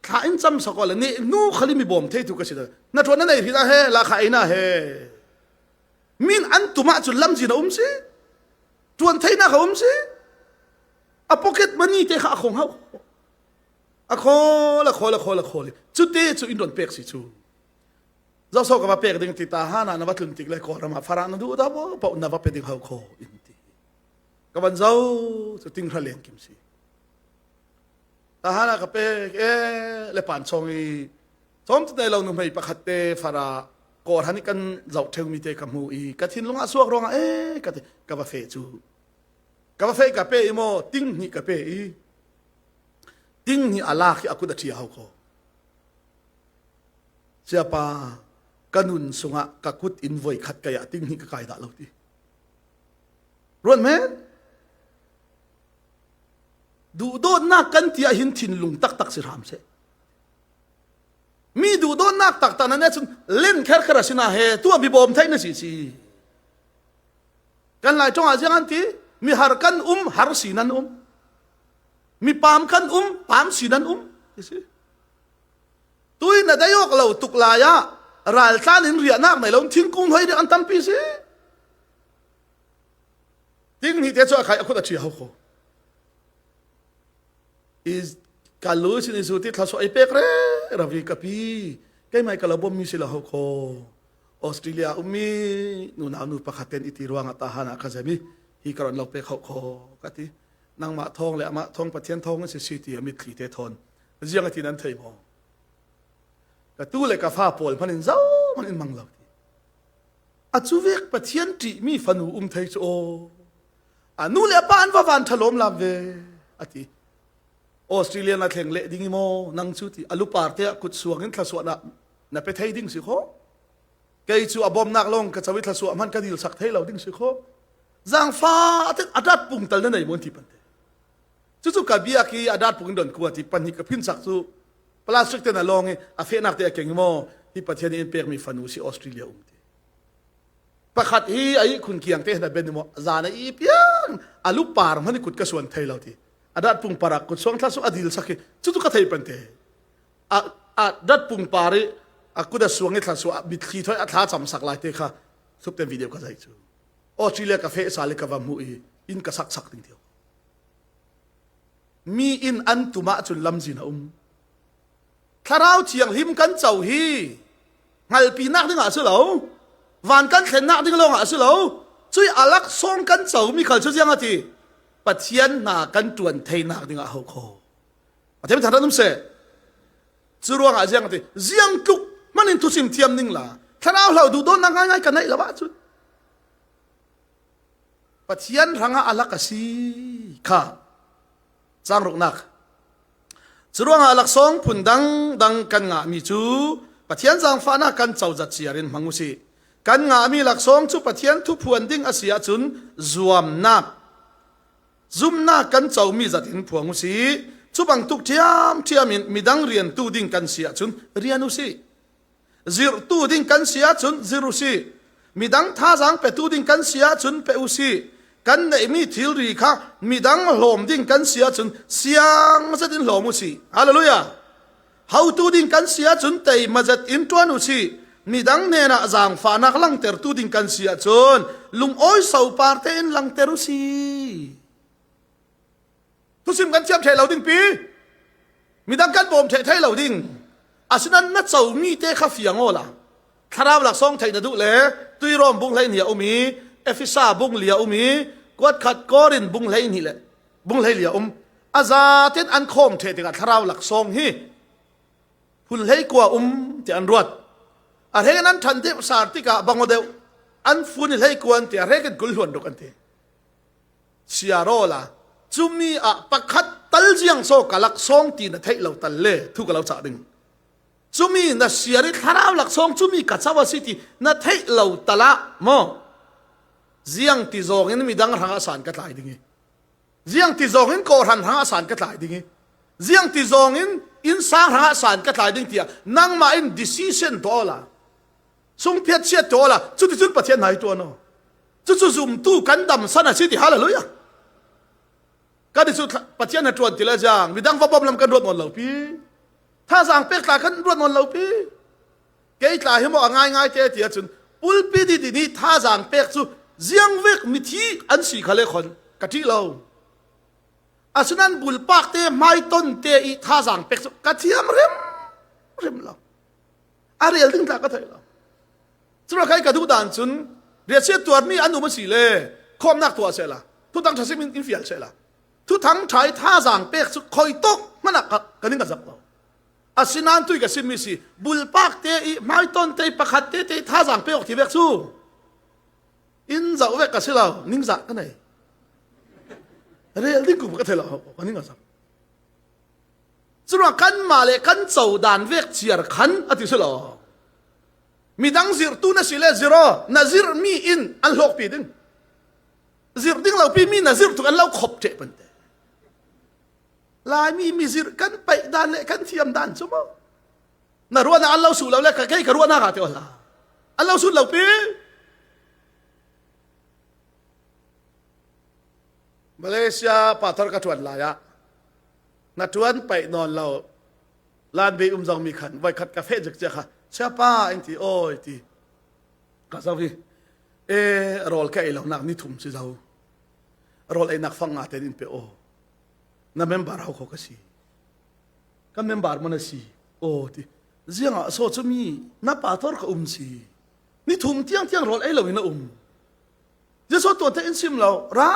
thla in cam sako le ne nu khali mi bawm thei tu ka si na tuan na nei hi na he la kha ei na he min an tum ah cun lamzin a um si tuan theinak a um si a pocket money te kha a khong hau a khawl a khawl a khawl a khawl cute cu in ron pek si cu zoso ka va pek ding ti ta ha na na va tlun tik le kawlram ah farah na duh da bo po na va pe ding hau kho in ti ka van zo cu ting hra len kim si ta ha na ka pek e le pan chong i Cawm te lo nuhmei pakhat te fara kawrhan i kan zoh ṭheumi te ka hmu i ka thinlung ah suak ruangah e ka ti ka va fe cu ka va fe ka pe i maw ting hnih ka pe i ting hnih a lak i a kut a ṭhia hau ko siapa ka nun sungah ka kut in voi khat kai ah ting hnih ka kai dah lo ti ruan men duhdawtnak kan ti ah hin thinlung taktak si hram seh Mi duhdawtnak taktak na ne cun len kher kher a si na he tuah mi bawm thei na si si. Kan lai tong ah ziang an ti mi har kan um har si nan um. Mi pam kan um pam si nan um ti si. Tui na dayok lo tuk lai ah raltlan in riahnak nei lo thingkung hoi an tampi si. Ting ni te chu a khai a khut a thi ho kho. Is ka lu sin isu ti thla so ai pek re ravi ka pi keimai ka lo bom mi si lo ho kho Australia ummi nu nau nu pakhat ten iti ruang ah tahan ah ka zemi hi ka ron lo pe kho kho ka ti nangmah thong le amah thong pathian thong si si ti amit thli te thon ziang ati nan thei maw ka tu le ka fa pawl hman in zo man in mang lo ti achu vek pathian ṭih mi fanu um thei chu o A nu le a pa an va van ṭhalawm lam ve a ti. Australia na thleng leh ding i maw nang cu ti a lupar te ah kut suang in thlasuah na na pe thei ding si kho. Kei cu a bawmnak lawng ka co i thlasuah hmanh ka dil sak thei lo ding si kho. Zaangfa a dat pung tal na nei maw ti pan te. Cucu ka bia ki a dat pung in don kua ti pan hi ka phin sak cu plastic te na lawng i a fehnak te a keng maw hi Pathian in pekmi fanu si Australia um ti. Pakhat hi a ihkhun kiang te na ben maw zan a i piang a lupar hman i kut ka suan thei lo ti. A dat pungpar ah kut suang thla su a dil sak hi cu cu ka thei pan te. A a dat pungpar i a kut a suang i thla su a mitthli thoi a thla cam sak lai te kha thup ten video ka zai cu. Australia ka fe sal i ka va hmu i inn ka sak sak ding tio. Mi inn an tum ahcun lamzin a um. Thlarau Thianghlim kan co hi hngalpinak ding ah si lo, van kan thlennak ding lawng ah si lo, cui a laksawng kan co mi khal cu ziang a ti Pathian hna kan ṭuan theinak ding ah ho kho. Pathian thar um se. Cu ruang ah ziang a ti ziang tluk hman in thusim thiam ning la thlarau hlau duh dawn nak ngai ngai ka neih lo ahcun Pathian hrangah alak a si kha Changruknak. Curuangah laksawng phun dangdang kan ngahmi cu Pathian zaangfahnak kan cozat ciar in hmang usih. Kan ngahmi laksawng cu Pathian thuphuan ding a si ahcun zuamnak, zumnak kan comi zat in phuang usih. Cu bantuk ṭhiamṭhiam in midang riantu ding kan si ahcun rian usih. Zirhtu ding kan si ahcun zir usih. Midang thazaang petu ding kan si ahcun pe usih. Kan neihmi thilri kha midang hlawm ding kan si ahcun siang zet in hlawm usih. Hallelujah. Hotu ding kan si ahcun teima zet in ṭuan usih. Midang hnenah zaangfahnak langhtertu ding kan si ahcun lungawi sopar tein langhter usih. Thusim kan thiam thei lo ding pi. Midang kan bawm thei thei lo ding. Asinan na comi te kha fiang aw la. Thlarau laksawng thei na duh le tuirawm bung hlei ni a um i Efesa bung li a um i kuat khat Korin bung hlei ni le bung hlei li a um. A za ten an khawm the tikah thlarau laksawng hi phun hlei kua um ti an ruat. A hreng an than deuh sar tikah bango deuh an fun i hlei kuan ti a hrek in kul hluan ruk an ti. Siarola cumi ah pakhat tal jiang so ka laksawng ti na theih lo tal le thu ka lo cah ding. Cumi na siar i thlarau laksawng cumi ka cawa si ti na theih lo tal ah mo ziang ti zawng in midang hrang ah san ka tlai ding i ziang ti zawng in kawhran hrang ah san ka tlai ding i ziang ti zawng in innsang hrang ah san ka tlai ding tiah nangmah in decision to la sungphiat chiat to la cuticun Pathian hna hi tuan o Cucu zumtu kan dam san a si ti hallelujah. Kan cu Pathian na tuan ti le jang midang va bom lam kan ruat nawn lo pi. Thazaang pek tla kan ruat nawn lo pi. Kei tla hi mo a ngai ngai te ti ahcun pulpi di ti nih thazaang pek cu ziang vek mithi an si kha le khon ka ṭih lo. Asinain bulpak te hmaiton te i thazaang pek cu ka thiam rim rim lo. A rel ding tla ka thei lo. Cura kai ka duh dan cun riasia tuarmi an um a si le khawmnak tuah sehla thutang tha sim in fial sehla thuthang thai thazaang pek cu khoi tok hmanh ah kan in ka zak lo asinain tui ka simmi si bulpak te i hmaiton te pakhat te te thazaang pek ti vek cu in zoh vek ka si lo ningzah ka nei rel ding kum ka thei lo ka ning a zak Curuang kanmah le kan codan vek ciar khan a ti si lo. Midang zirtu na si le ziro na zirmi in an hlawkpi ding. Zir ding lo pi mi na zir tuk an lo khop ṭeh pan te. Laimi mi zir kan paih dan le kan thiam dan cu mo. Na ruahnak an lo su lo le kei ka ruahnak ah te ola. An lo sut lo pi. Malaysia pathar ka ṭuan lai ah na ṭuan paih nawn lo lan be um zong mi khan voi khat ka feh zik cia kha siapa in ti oi ti ka zo hi e rawl ka ei lo nak ni thum si zo rawl ei nak fang nga ten in pe o na member hau kho ka si ka member mon a si o ti ziang ah so chu mi na pa tor ka um si ni thum tiang tiang rawl ei lo in a um Jesuh tuan te in sim lo ra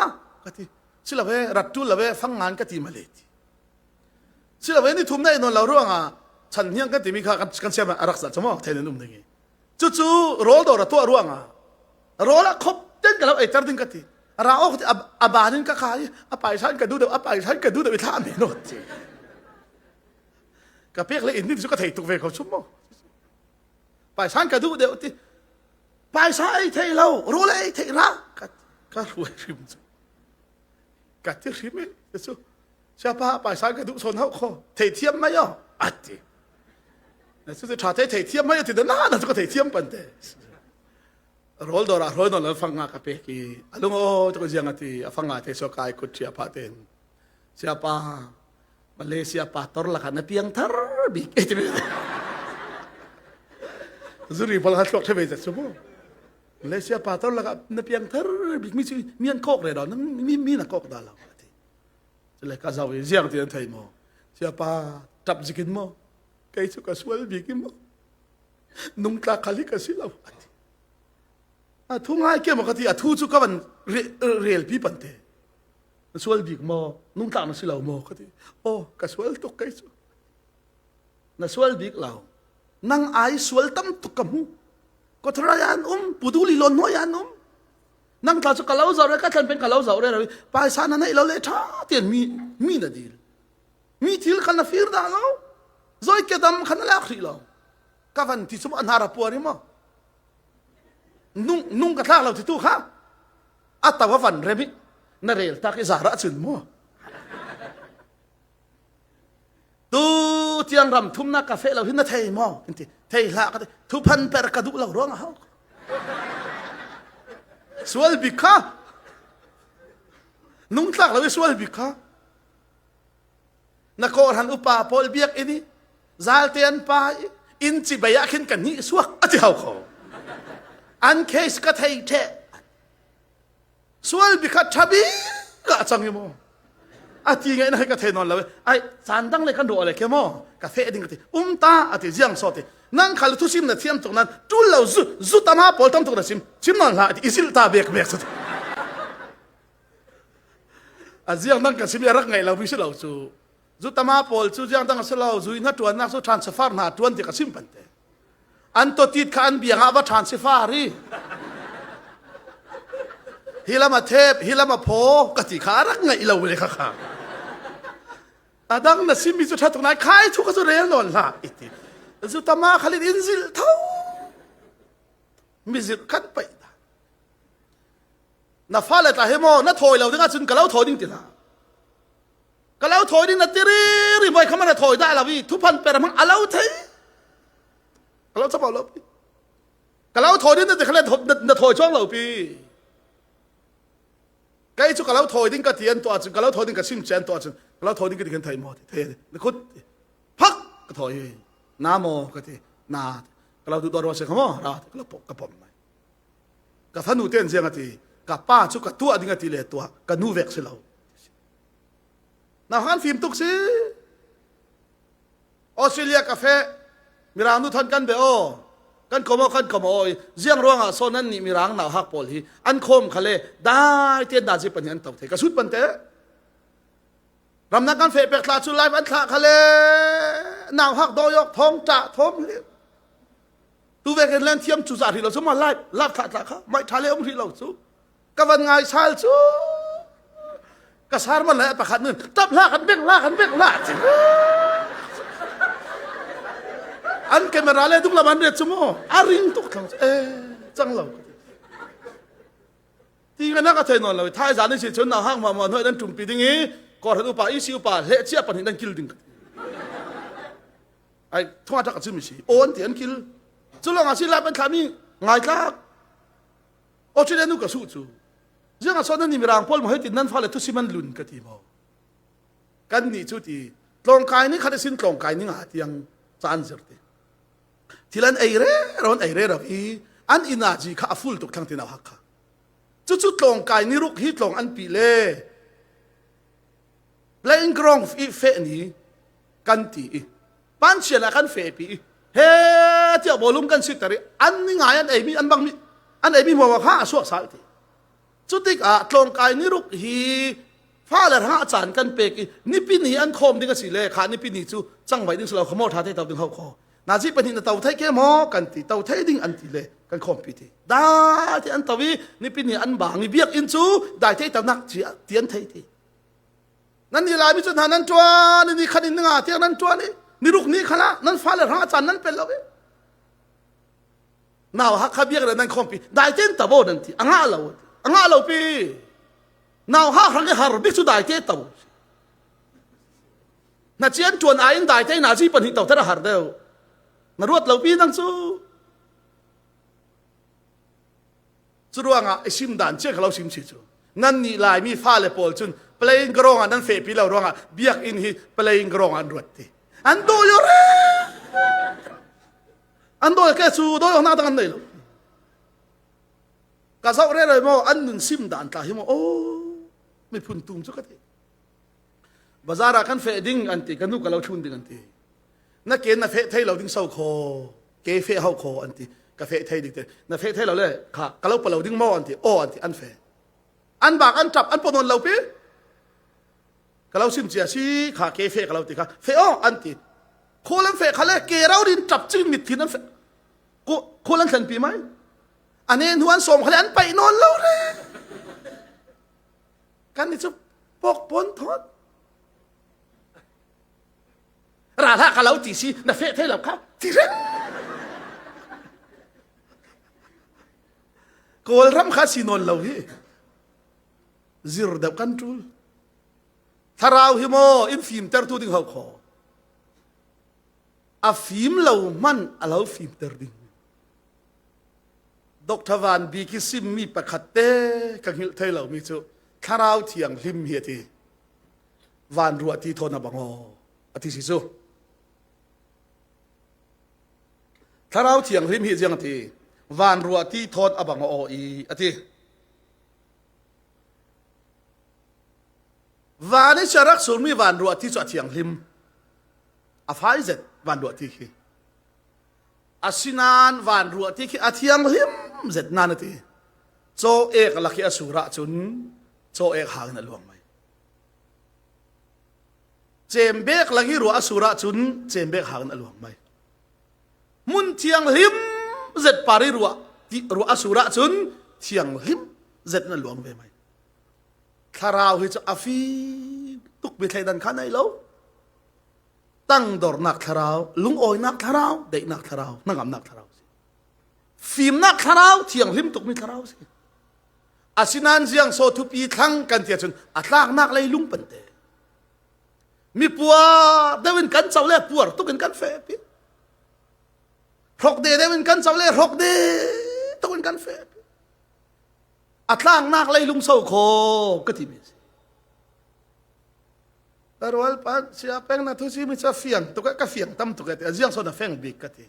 ka ti si lo ve rat tul lo ve fang ngan ka ti ma le ti si lo ve ni thum na non lo ruangah chan hiang kan timi kha kan siam a rak za chamo then an um ding i cu cu rawl dawr a tuah ruangah rawl a khop ten ka lo ei tar ding ka ti ra ok ti a ban in ka kha i a paisan ka du deuh a paisan ka du deuh i thla me no ti ka pek le in ni cu ka thei tuk ve ko chum mo paisan ka duh deuh ti Paisa ei thei lo, rawl ei thei ra ka ka hruai hrim cu. Ka ti hrim i cu siapa paisa ka duh sawn hau kho thei thiam mai o ati. Na cu tha te thei thiam mai ati na na cu ka thei thiam pan te. Rawl dor ah rawl non fang nga ka pe ki alung o to jiang ati a fang nga te so kai kut thia pha ten. Siapa Malaysia pastor lakah na piang thar bik e ti Zuri bal ha thluak the ve chu mu. Malaysia pastor lakah na piang thar bik mi chu mi an kok re do mi mi na kok da lo ati. Chule ka zau i ziang ti an thei mo. Siapa tap zikin mo. Kei chu ka sual bik mo. Nung tla khali ka si lo ati. A thu ngai ke mo ka ti a thu chu ka van rel pi pan te. Na sual bik maw? Nungtlak na si lo maw? Ka ti. Oh, ka sual tuk kei cu. Na sual bik lo. Nang ai sual tam tuk ka hmu. Kotharai an um, puduli lon hnuai an um. Nang tla cu ka lo zau re, ka thlan pen ka lo zau re, paisa na neih lo le tha tian mi mi na dil. Mi thil kha na fir dah lo. Zoi ke dam kha na lak hrih lo. Ka van ti cu an har a puar i maw? Nung nung ka thlak lo ti tu kha. A to a van rem i na rel tak i zar ahcun mu tu tiang ram thumnak ka fe lo hi na thei maw in ti thei hlah ka ti thuphan per ka duh lo ruang a hau sual bik kha nungtlak lo i sual bik kha na kawhran upa pawl biak in i zalte an pa i inn cibei ah khin ka hnih suak a ti hau kho an case ka thei the Sual bikhat ṭha bik ah cang i maw? A ti ngai na hei ka thei nawn lo ai caan dang le kan ruah le ke maw ka feh ding ka ti um ta a ti ziang so ti nang khal thu sim na thiam tuk nan tul lo zu zu tama pawl tam tuk na sim chim non hlah ti isil ta bek bek a ziang nang ka sim rak ngai lo mi si lo cu zu tama pawl cu ziang dang si lo zu na tuan nak su transfer na tuan ti ka sim pan te An totit kha an biang ah va ṭhan si far i hi lam a thep hi lam a phaw ka ti kha a rak ngaih lo le kha kha a dang na simi cu ṭha tuk nai khai thu ka cu rel nawn hlah iti zu tama khalin in zil tho mi zilh kan paih ta na fale tla he maw na thawi lo ding ahcun ka lo thawi ding ti hlah ka lo thawi ding na tiri ri moi khama na thawi dah lo i thuphan per hmang a lo thei ka lo chapau lo pi ka lo thawi ding na ti khale na thawi chuang lo pi kai chu ka lo thawi ding ka ti an to ahcun ka lo thawi ding ka sim che an to ahcun ka lo thawi ding ka ti khan thei maw thei na khut phak ka thawi na maw ka ti na ka lo du do ro se kha maw ra ka lo ka pom mai ka fanu ten ziang ati ka pa chu ka tuah ding ati le tuah ka nu vek si lo Na han fim tuk si. Australia cafe mirang nu thon kan be o kan komo kan komo oi ziang ruang ah so nan nih mirang nau hak pawl hi an khom khale dai te da ji pan an to the ka sut pan te ramna kan fe pek thla chu live an thla khale nau hak do yok thong ta thom li tu ve kan len thiam chu za ri lo chu ma live live thla thla kha mai tha le um ri lo chu ka van ngai sal cu ka sar man lai pakhat nun tap hlah kan bek hlah kan bek hlah an camera le dung lam an ret chu mu a ring tuk thlang e cang lo ti ka na ka thei non lo thai zan ni si chun na hang ma ma noi dan tumpi ding i ko ran upa isi upa hle chia pan dan kil ding ai thua tak chu mi si on ti an kil chu long a si la ban thlami ngai tlak Australia nu ka su cu ziang ah nan mirang pawl mo hei ti nan fale thu siman lun ka ti mo kan nih cu ti tlawngkai ni khat sin tlawngkai ni nga tiang caan zir ti thil an ei re ron ei re ro i an inaji kha a full tuk thlang tin hak kha cu cu tlawngkai ni ruk hi tlawng an pi le playing ground i fe ni kan ti i panchian ah kan fe pi he tiah bawlung kan si tar i an ni ngai an eimi an bang mi an eimi huam kha a suak sal ti cu tikah tlawngkai ni ruk hi fale rang ah caan kan pek i nipi ni an khawm ding a si le kha nipi ni cu cangvai ding si lo kha maw tha te to ding ho kho nazi pahnih na to thei ke maw kan ti to thei ding an ti le kan khawm pi ti dai te an to i nipi ni an bang i biakinn cu dai te to nak ti an thei ti Nan nih Laimi cu hna nan ṭuan i ni khat in ni nga tiang nan ṭuan i ni ruk ni khala nan fale hrang a caan nan pel lo i nau Hakha biak le nan khawmpi dai ten tabo nan ti a ngah lo a ngah lo pi nau ha hrang i har bik cu dai te to na cian ṭuan ai in dai te na ji pan hi to thar har deuh na ruat lo pi nang cu Cu ruangah i sim dan cia kha lo sim si cu. Nan nih Laimi fale pawl cun Playing ground ah nan feh pi lo ruangah biakinn hi playing ground an ruat ti. An do yo re. An do ke su do yo na dang an nei lo. Ka zau re re mo an nun sim dan tla hi mo oh mi phun tum chu ka ti. Bazar ah kan feh ding an ti ka nu ka lo thun ding an ti. Na ke na feh thei lo ding so kho ke feh hau kho an ti ka feh thei ding te na feh thei lo le kha ka lo palo ding mo an ti o an ti an feh an bak an tap an ponon lo pi ka lo sim chia si kha ke fe ka lo ti kha fe o an ti khol an fe kha le ke rau din tap ching mit thin an fe ko khol an thlen pi mai ane nu an som kha le an pai non lo re kan ni chu pok pon thot ra hlah ka lo ti si na fe thei lo kha ti reng Kawlram kha si nawn lo hi zir deuh kan ṭul. Thlarau hi maw in fimtertu ding hau kho. A fim lo hman a lo fimter ding. Dr. Van Bik hi simmi pakhat te ka hngilh thei lo mi cu thlarau thianghlim hi a ti. Van ruah ti thawn a bang aw a ti si cu. Thlarau Thianghlim hi ziang a ti? Van ruah ti thawt a bang aw i a ti. Van i rak surmi van ruah ti cu a thianghlim. A fai zet van ruah ti khi. Asinain van ruah ti khi a thianghlim zet nan a ti. Caw ek lak i a sur ahcun caw ek hang in a luang mai. Cembek lang i ruah a sur ahcun cembek hang in a luang mai. Hmun thianghlim zet par i ruah ti ruah a sur ahcun thianghlim zet in a luang ve mai. Thlarau hi cu a fim tuk mi thleidan kha nei lo. Tangdornak thlarau, lungawinak thlarau, daihnak thlarau, hnangamnak thlarau si. Fimnak thlarau, thianghlim tukmi thlarau si. Asinain ziang so thupi thlang kan ti ahcun a tlaknak lei lung pante. Mi puar deuh in kan co le puar tuk in kan feh pi. Hrok de deuh in kan co le hrok de tuk in kan feh pi. A tlaknak lei lung so kho ka ti mi si. Rual pa sia peng na thu si mi cha fiang tuk ka fiang tam tuk te ziang so na feng bik ka ti.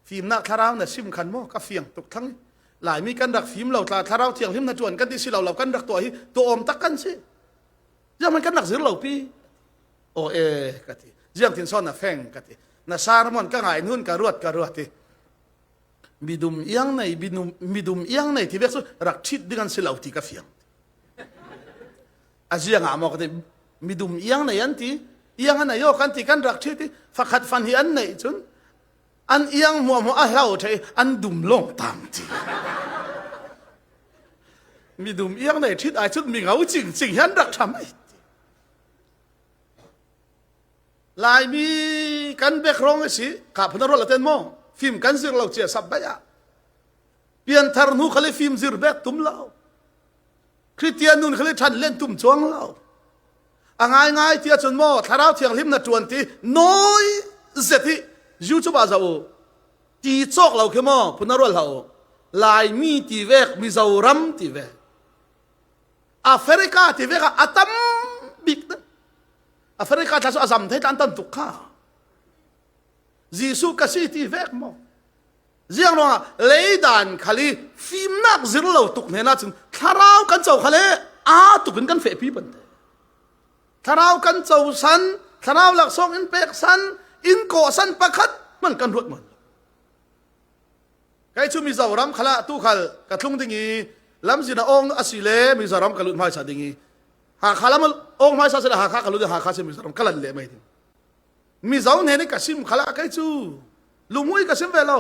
Fimnak thlarau na sim khan maw ka fiang tuk thlang. Laimi kan rak fim lo tla thlarau thianghlim na tuan kan ti si lo lo kan rak tuah hi tu awm tak kan si. Ziang man kan rak zir lo pi. O e ka ti. Ziang tin son na feng ka ti. Na sermon ka ngai nun ka ruat ka ruat ti. Midum iang nei midum iang nei ti vek cu rak ṭhit ding an si lo ti ka fiang. A ziang ah maw ka ti midum iang nei an ti iang an ayo kan ti kan rak ṭhit i fakhat fan hi an neih cun an iang hmuahhmuah a hlo thei an dum lawng tang ti mi dum iang nei ṭhit ai cun mi ngau cing cing hian rak ṭha mai Laimi kan background a si ka phun rual ten mo fim kan zir lo chia sap bai ah pianthar hnu khali fim zir bek tum lo Christian nun khali ṭhan len tum chuang lo. A ngai ngai ti ahcun maw thlarau thianghlim na ṭuan ti nawi zet hi YouTube ah zoh u. Ti cawk lo khi maw phun rual hlah u. Laimi ti vek Mizoram ti vek. Africa ti vek ah a tam bik Africa thla cu a zam thei tlan tam tuk kha. Jesuh ka si ti vek maw Ziang ruangah leidan khal i fimnak zir lo tuk hnen ahcun thlarau kan co khal i aa tuk in kan fehpi pante. Thlarau kan co san, thlarau laksawng in pek san, in kawh san pakhat man kan ruat mon. Kai cu Mizoram khala tu khal ka tlung ding i lamzin a ong asi le Mizoram ka lut hmaisa ding i Hakha lam ong hmaisa se le Hakha ka lut Hakha se Mizoram ka lan le mai ding. Mizo hne nih ka sim khala kai cu lungmui ka sim ve lo.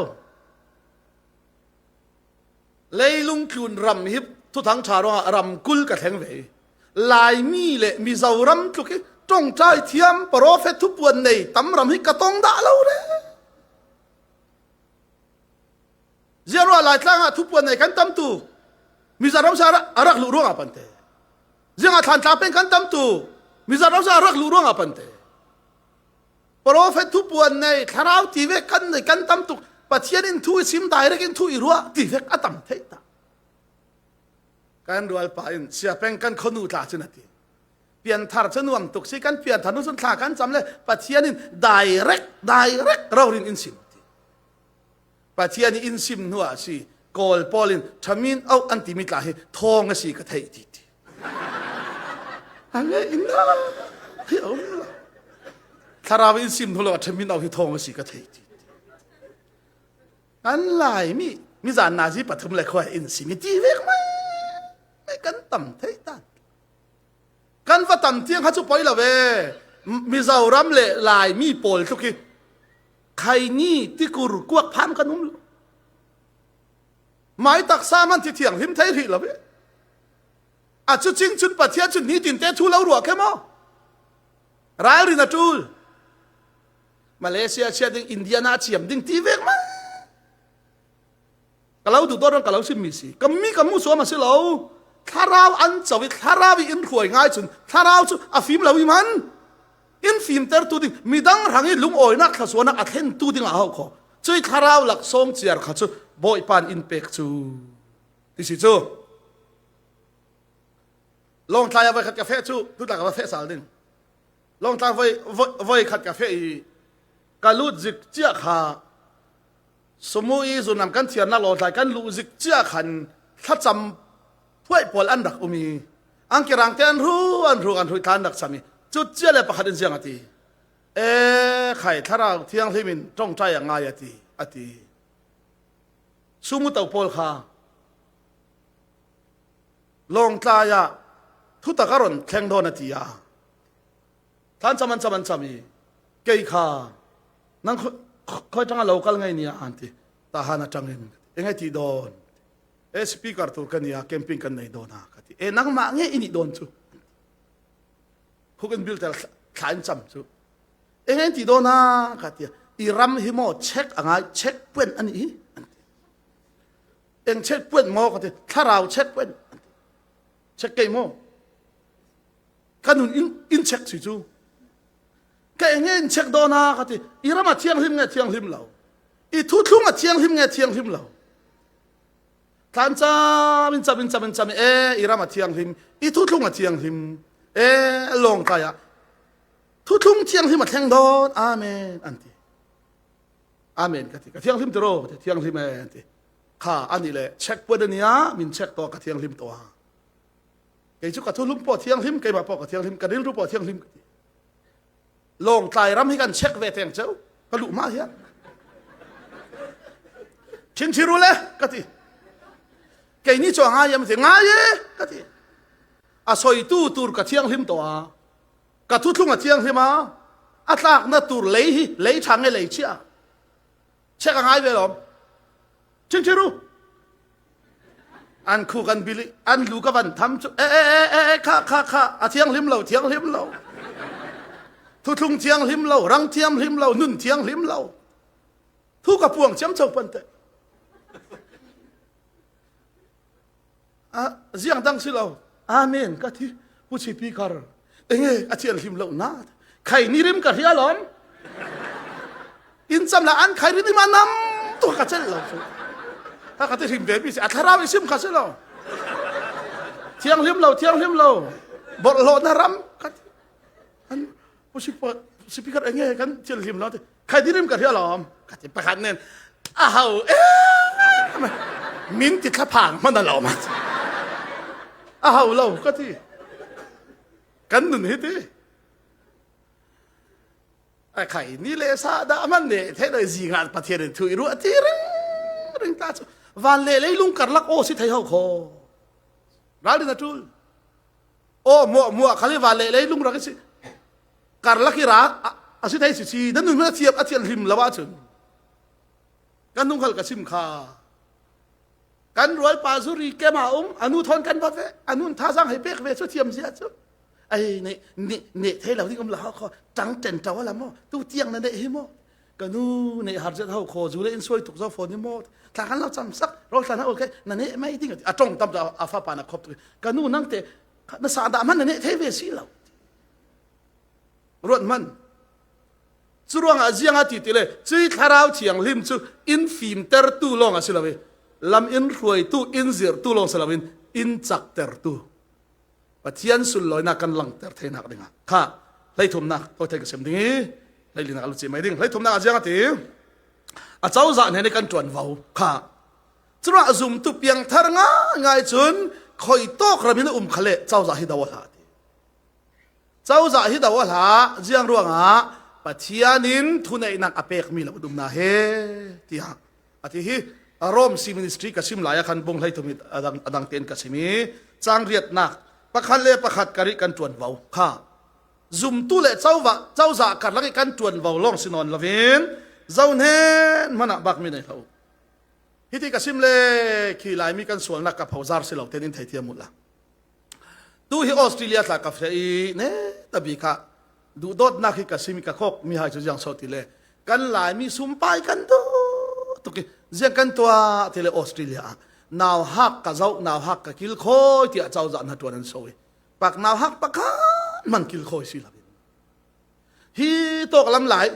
Leilung tlun ram hi thuthang ṭha ruangah ram kul ka thleng ve. Laimi le Mizoram tluk hi ṭongṭai thiam profet thupuan nei tam ram hi ka tong dah lo re. Ziarua Laitlang ah thupuan nei kan tam tu Mizoram sa a rak luh ruangah pante. Ziangah thlan tla peng kan tam tu Mizoram sa rak luh ruangah pante. Prophet thu puan nei thlarau ti ve kan nei kan tam tuk Pathian in thu i sim direct in thu i ruah ti vek a tam thei ta. Kan rual pa in sia peng kan khonu tla cun ati. Pianthar cu nuam tuk si kan pianthar nu cun thla kan cam le Pathian in direct direct rorin in sim ti. Pathian in sim hnu ah si Kawl pawl in thamin au an timi tla hi thawng a si ka theih ti ti. Ange in hi um lo. Thlarau in sim hnu lo thamin au hi thawng a si ka theih ti. Kan lai mi mi zan nazi pathum le khoi in simi ti vek mai kan tam thei tan. Kan va tam tiang kha cu poi lo ve. Mizoram le Laimi pawl tluk hi khaini tikur kuak phan kan um lo. Mai taksa man thi thiang hlim thei rih lo ve. A cu cing cun Pathian cu nitin te thu lo rua khe maw? Ralrin a tul. Malaysia chia ding Indiana chiam ding ti vek ma. Ka lo duh dawt ka lo sim mi si. Ka mi ka mu suam a si lo. Thlarau an co i thlarau i in hruai ngai cun thlarau cu a fim lo i man. In fimter tu ding midang rang i lungawinak thlasuanak a thlen tu ding a hau kho. Cui thlarau laksawng ciar kha cu Bawipa in pek cu ti si cu. Lawngtlai ah voi khat ka feh cu tutla ka va feh sal ding. Lawngtlai voi voi khat ka feh i ka lut zik cia kha Sumu i zunam kan thiarnak lawngtlai kan luh zik cia khan thlacam phuai pawl an rak um i angki rang te an ru an ru an ru thla an rak cham i cu cia le pakhat in ziang a ti e khai thlarau thianghlim in tongtai a ngai a ti a ti sumu to pawl kha lawngtlai ah thutak a ron thleng dawn a ti a thlan cham an cham an cham i kei kha nang khoi tanga local ngai nia an ti ta han atang in engai ti don e speaker tur kan nia camping kan nei don a ka ti e nangmah nge ini don chu khuk in bil tel thla in cham chu engai ti don a ka ti i ram hi mo check angai check puen ani hi eng check puen mo ka ti thlarau check puen check kei mo kanun in in check si cu ka enge in check do na ka ti i ram a thianghlim nge thianghlim lo i thuthlung a thianghlim nge thianghlim lo tlan cham in cham in cham in cham e i ram a thianghlim i thuthlung a thianghlim e lawng kai ah thuthlung thianghlim a thleng don amen an ti amen ka ti ka thianghlim tiro ka ti thianghlim e an ti kha ani le check puan ania min check to ka thianghlim to ha Kei cu ka thulum paw thianghlim, keimah paw ka thianghlim, ka rilru paw thianghlim ka ti. Lawngtlai ram hi kan check ve teng ceu, ka luh ma hian. Thinchiru le ka ti. Kei ni chu ngai am ti ngai e ka ti. A soitu tur ka thianghlim to a. Ka thuthlung a thianghlim a. A tlak na tur lei hi lei tha nge lei chia. Check a ngai ve lom. Thinchiru. An khu kan bil i an lu ka van tham cu e e e e e kha kha kha a thianghlim lo thianghlim lo thuthlung thianghlim lo rang thianghlim lo nun thianghlim lo thu ka puang chiam cho pan te a ziang dang si lo amen ka thi pu chi pi kar enge a thianghlim lo na khai ni rim ka hria lom in cham la an khai ri ma nam tu ka chel lo chu ta ka ti hrim ve mi si a thlarau i sim kha si lo thianghlim lo thianghlim lo borhlo na ram ka an pu speaker enge kan thianghlim lo ti khai dirim ka hria lom ka ti pakhat nen a hau e min ti thlaphang man a lo ma a hau lo ka ti kan nun hi ti a khai ni le sa da man ne the dai zinga pathian in thui ru ti ring ring ta chu van le leilung karlak o si thei ho kho ral din atul o mo mo khali van le leilung rak si karlak hi ra a si thei si si nan nun a thiap a thian hlim lawa chun kan nung khal ka sim kha kan rual pa zuri kema um anu thon kan bot ve anun tha zang hei pek ve chu thiam zia chu ai ne ne ne thei lo ding um la kho tang ten taw la mo tu tiang na ne hi mo ka nu ne har zet ho kho zu le in soi tuk zo phone ni mo thla kan lo cham sak ro thla na okay na ne mai ding a tong tam a fa pa na khop tu ka nu nang te na sa da man na ne thei ve si lo ruat man cu ruangah ziang a ti ti le cui thlarau thianghlim cu in fimtertu lawng a si lo i lam in hruaitu in zirtu lawng si loin in caktertu. Pathian sunlawinak kan langhter theinak dingah kha hleithumnak thawthei ka sem ding i hleilinak alu mai ding hleithumnak a ziang ati a cozah hne nih kan ṭuanvo kha curuah zumtu piangthar ngai cun khoi tawk ram in um khale cozah hi do a hlah ti cozah hi do a hlah ziang ruangah Pathian in thuneihnak a pekmi lo um na he tiah ati hi Rome si ministry ka sim lai ah khan bung hlei thum adang adang ten ka sim i chang riatnak pakhat le pakhat kari kan tuan vo kha zumtu le chauva chauza karlak i kan tuan vo long sinon lovin zohnen mana bak mi nei hlo hiti ka sim le khi lai mi kan sualnak ka phozar si lo ten in theithiam mut la Tu hi Australia tla ka fia i ne tabi kha duhdawtnak hi ka simi ka khok mi hai cu jiang so ti le kan laimi sumpai kan du tuk i ziang kan tua ti le Australia ah nau hak ka zoh nau hak ka kil khoi tiah cozah na tuan an so i pak nau hak pakhat man kil khoi si lo hi tawk lam lai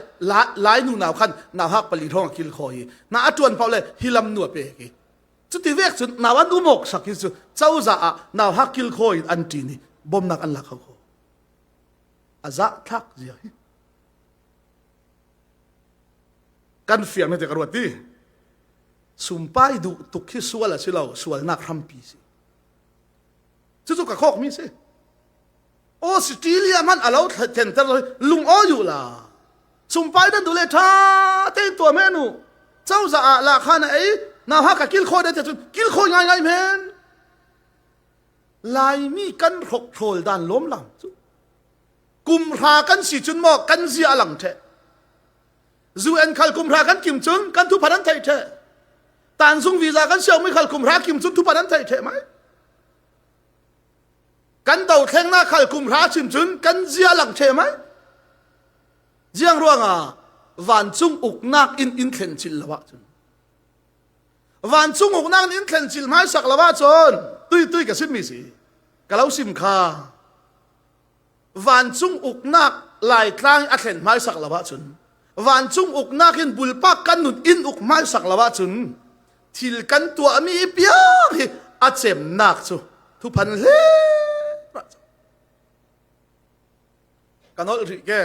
lai nu nau khan nau hak pali thong kil khoi na atuan pau le hi lam nu pe ki Cuti vek cun nau an umawk sak hi cu cozah ah nau hak kilkhawi in an ṭin i bawmnak an lak kho kho. A zah thlak zia hi. Kan fiang na te ka ruat ti. Sumpai duh tuk hi sual a si lo, sualnak hrampi si. Cucu ka khawk mi si. Australia hmanh a lo thenter lung aw yu la. Sumpai dan du le tha tein tua men u. Cozah ah la kha na ei na ha ka kil khawi de cun kil khawi ngai ngai men. Laimi kan hrok thawl dan lom lam cu. Kum hra kan si cun maw kan zia lang the. Zu en khal kum hra kan kim cun kan thu phan an thei the. Tanzung visa kan siang mi khal kum hra kim cun thu phan an thei the mai. Kan dothlengnak khal kum hra chim cun kan zia lang the mai. Ziang ruangah vancung uknak in in thlen cil lo ahcun vancung uknak in thlen cil hmaisak lo ahcun tui tui ka simmi si ka lo sim kha vancung uknak laitlang a thlen hmaisak lo ahcun vancung uknak in bulpak kan nun in uk hmaisak lo ahcun thil kan tuahmi piang hi a cemnak cu thuphan hle ka nolh rih ke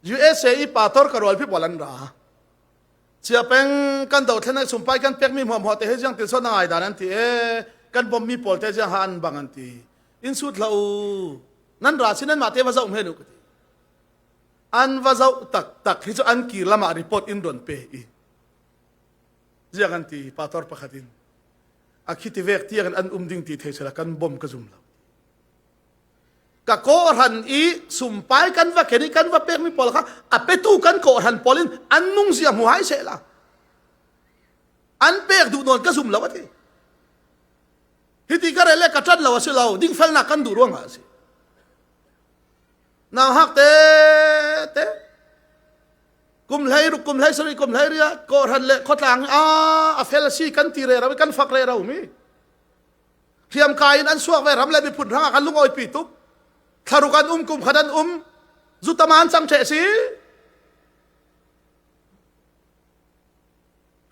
USA i pator ka rual phi pawl an ra chia peng kan do thlen sumpai kan pek mi hmuam te he jiang til so na ngai dan an ti e kan bom mi pawl te jiang ha an bang an ti in sut hla u nan ra sin an ma te va zau mhen u ka ti an va zau tak tak hi chu an kir lama report in don pe i ziang an ti pator pakhat in a khiti vek tiang an um ding ti thei sela kan bom ka zum lo ka kawhran i sumpai kan va ken i kan va pekmi pawl kha a petu kan kawhran pawl in an nung zia hmu hai seh la an pek duh nawn ka zum lo ati hiti ka rel le ka ṭan lo a si lo dingfelnak kan duh ruangah a si nau hak te te kum hlei ruk kum hlei sarih kum hlei riat kawhran le khawtlang a a fel si kan ti re ro kan fak re ro mi hriamkai in an suak ve ram le miphun hrangah kan lungawipi tuk thlaruk an um kum khat an um zutaman cang ṭheh si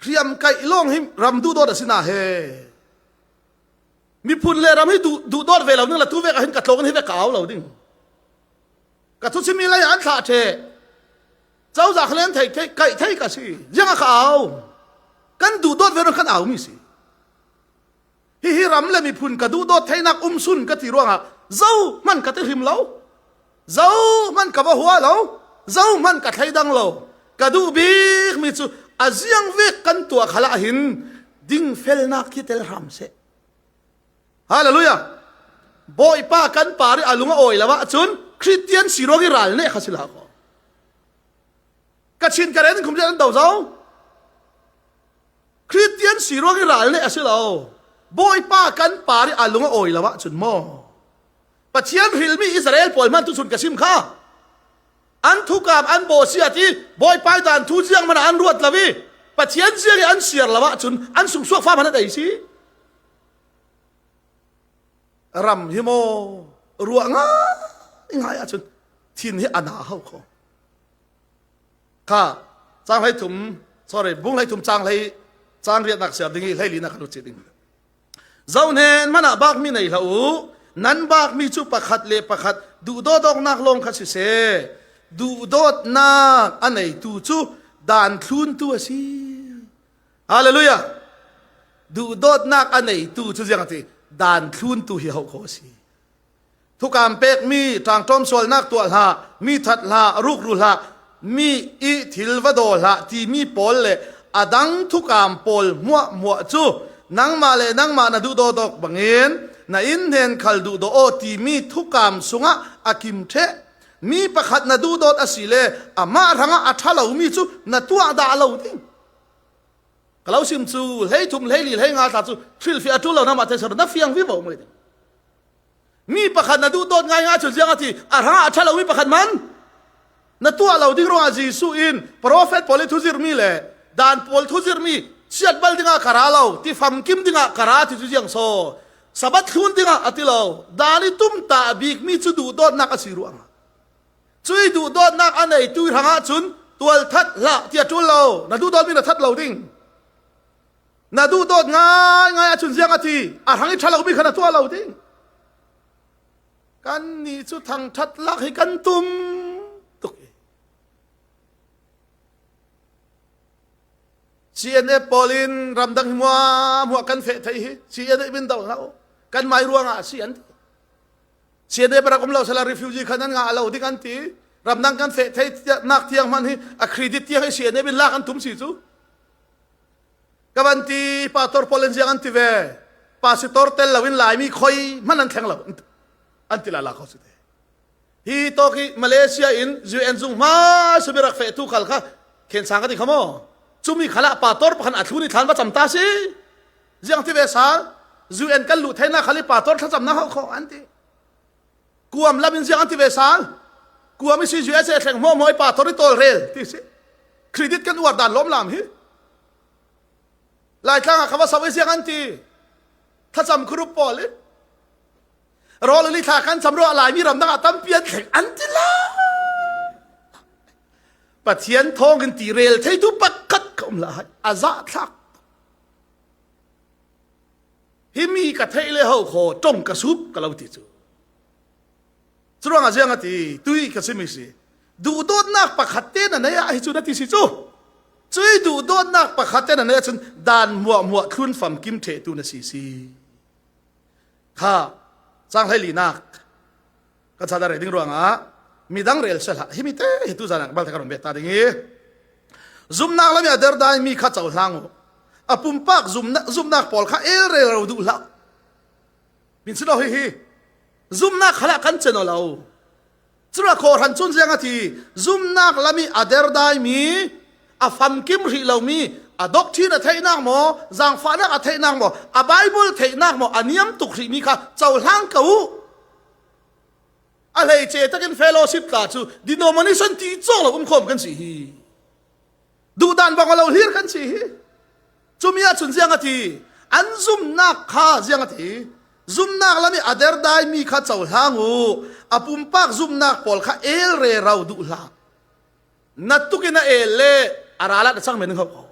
hriam kaih lawng hi ram duhdawt a si na he miphun le ram hi duhdawt ve lo ning la tu vek ah hin ka tlong hi ve ka au lo ding ka thu chimi lai an thlah ṭheh cozah khalen thei thei kaih thei ka si ziang a ka au kan duhdawt ve kan au mi si Hihi ram le miphun ka duhdawt theinak umsun ka ti ruangah zo hman ka ti hrim lo. Zo hman ka va hua lo. Zo hman ka thleidang lo. Ka duh bik mi cu a ziang vek kan tuah khala hin dingfelnak khi tel hram seh. Hallelujah. Bawipa kan par i a lung a awi lo ahcun Christian si ruang i ral ne kha si la ko. Kachin Karen kum an do zo. Christian si ruang i ral nih a si lo. Bawipa kan par i a lung a awi lo ahcun maw? Pathian hrilmi Israel pawl hmanh tuchun ka sim kha. An thukam an baw si ati Bawipa dan thu ziang man an ruat lo i Pathian ziang i an siar lo ahcun an sungsuak fa man an ei si. Ram hi maw ruah ngai ngai ahcun thin hi ana hau kho. Kha cang hlei thum sorry bung hlei thum cang hlei cang riatnak siar ding i hlei linak kan lut ding. Zohnen hmanh ah bakmi nei hlah u. Nan bakmi cu pakhat le pakhat duhdawt awknak lawng kha siseh. Duhdawtnak a neitu cu dan thluntu a si. Hallelujah. Duhdawtnak a neitu cu ziang a ti dan thluntu hi ho kho a si. Thukam pekmi ṭangṭawm sualnak tuah hlah, mi that hlah, rukru hlah, mi i thil va daw hlah timi pawl le a dang thukam pawl hmuahhmuah cu nangmah le nangmah na duh dawdawk bangin na inn hnen khal duh daw aw timi thukam sungah a kim ṭheh. Mi pakhat na duhdawt a si le amah hrangah a ṭha lomi cu na tuah dah lo ding. Ka lo sim cu hlei thum hlei li hlei nga thla cu hrilhfiah a ṭul lo na mah te na fiang vi vo mai ding. Mi pakhat na duh dawt ngaingai cu ziang a ti a hrang a ṭha lomi pakhat man na tuah lo ding ruangah Jesuh in profet pawl i thuzirmi le dan pawl thuzirmi chiat bal dingah ka ra lo ti famkim dingah ka ra ti cu ziang so sabat thlun dingah a ti lo dan i tum ta bikmi cu duhdawtnak a si ruangah cui duhdawtnak a nei tu hrangah cun tual that hlah ti a ṭul lo na duhdawtmi na that lo ding Na duhdawt ngaingai ahcun ziang a ti a hrang i ṭha lomi kha na tuah lo ding. Kan nih cu thangṭhat lak hi kan tum tuk i. CNF pawl in ramdang hi mua mua kan feh thei hi CNF in do hlah u kan mai ruangah a si an ti. CNF rak um lo sala refugee khan an ngah lo ding an ti. Ramdang kan feh thei nak tiang hman hi a credit tiang hi CNF in lak an tum si cu. Ka van ti pastor pawl in ziang an ti ve. Pastor tel lo in Laimi khoi hmanh an thleng lo an ti la la kho si te. Hi to khi Malaysia in UN zung hma subirak fe tu khal kha khen sang ka ti khamo. Chumi khala pastor pakhan a thlu ni thlan va cham ta si. Ziang ti ve sal UN kan lu theina khali pastor thlacam na ho kho an ti. Kuam lam in ziang an ti ve sal. Kuam i si USA thleng mo moi pastor i tol rel ti si. Credit kan uar dan lom lam hi. Laitlang ah kha va sau i siang an ti. Thlacam group pawl i rawl li thla kan cam ruah Laimi ram dang ah tampi an thleng an ti la. Pathian thawng in ti rel theitu pakhat ka um la hai a za thlak. Hi mi ka theih le ho kho tong ka sup ka lo ti cu. Curuangah ziang a ti tui ka simi si duhdawtnak pakhat te na nei ah hi cu na ti si cu cui duhdawtnak pakhat te na nei ahcun dan muah muah thlun famkim ṭhehtu na si si kha cang hlei linak ka chada re ding ruangah midang rel sel hi mi te hi tu zan bal ka ron bet ta ding i zumnak lami a derdai mi kha cohlang u a pumpak zumnak zumnak pawl kha el rel ro duh hlah min si lo hi hi Zumnak khala kan cen lo. Cura kawhran cun ziang a ti zumnak lam i a derdai mi a famkim rih lomi a doctrine a theihnak maw zaangfahnak a theihnak maw a Bible theihnak maw a niam tuk rih mi kha cohlang ko u a hleice takin fellowship tla cu denomination ti cawk lo um khom kan si hi Duhdan bang lo hlir kan si hi. Cumi ahcun ziang a ti? An zumnak kha ziang a ti? Zumnak lam i a derdai mi kha cohlang u. A pumpak zumnak pawl kha el re ro duh hlah. Na tukin a el le a ral ah na cang men ko ko.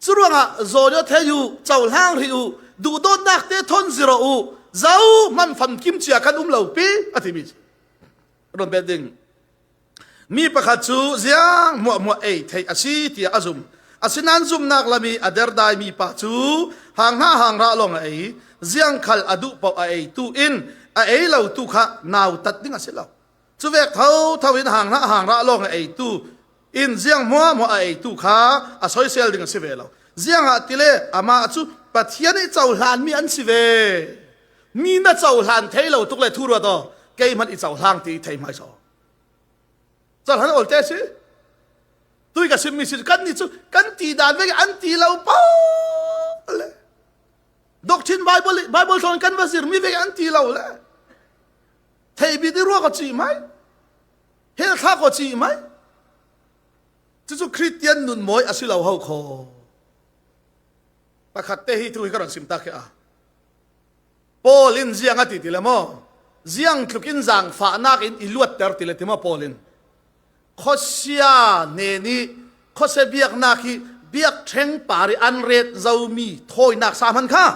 Curuangah zawn thei u, cohlang ri u, duhdawtnak te thon zero u, zo man fam kim chia kan um lo pi a ti mi. Ron bet ding. Mi pakhat cu ziang muahmuah ei theih a si tiah a zum. Asinain zumnak lam i a derdaimi pa cu hang hna hang rah lawng a ei, ziang khal a duh paoh a ei tu in a ei lo tu kha nautat ding a si lo. Cu vek thotho in hang hna hang rah lawng a ei tu in ziang hmuahhmuah a ei tu kha a soisel ding a si ve lo. Ziang ah tile amah cu Pathian i cohlanmi an si ve. Mi na cohlan thei lo tuk le thu ruat aw kei hmanh i cohlang ti thei hmai so. Cohlan ol te si. Tui ka sim mi si kan ni cu kan ti dan ve an ti lo po le. Doctrine Bible Bible thon kan va zir mi ve an ti lo le. Thei bi di ruwa ko chi mai. Hel thla ko chi mai. Cucu Christian nun mawi a si lo ho kho. Pakhat te hi thu hi ka ron sim ta khi a. Paul in ziang a ti ti le maw ziang tluk in zaangfahnak in i luatter ti le ti maw Paul in khuasia ne nih khuase biaknak hi biakṭheng par i an ret zomi thawinak sa hman kha.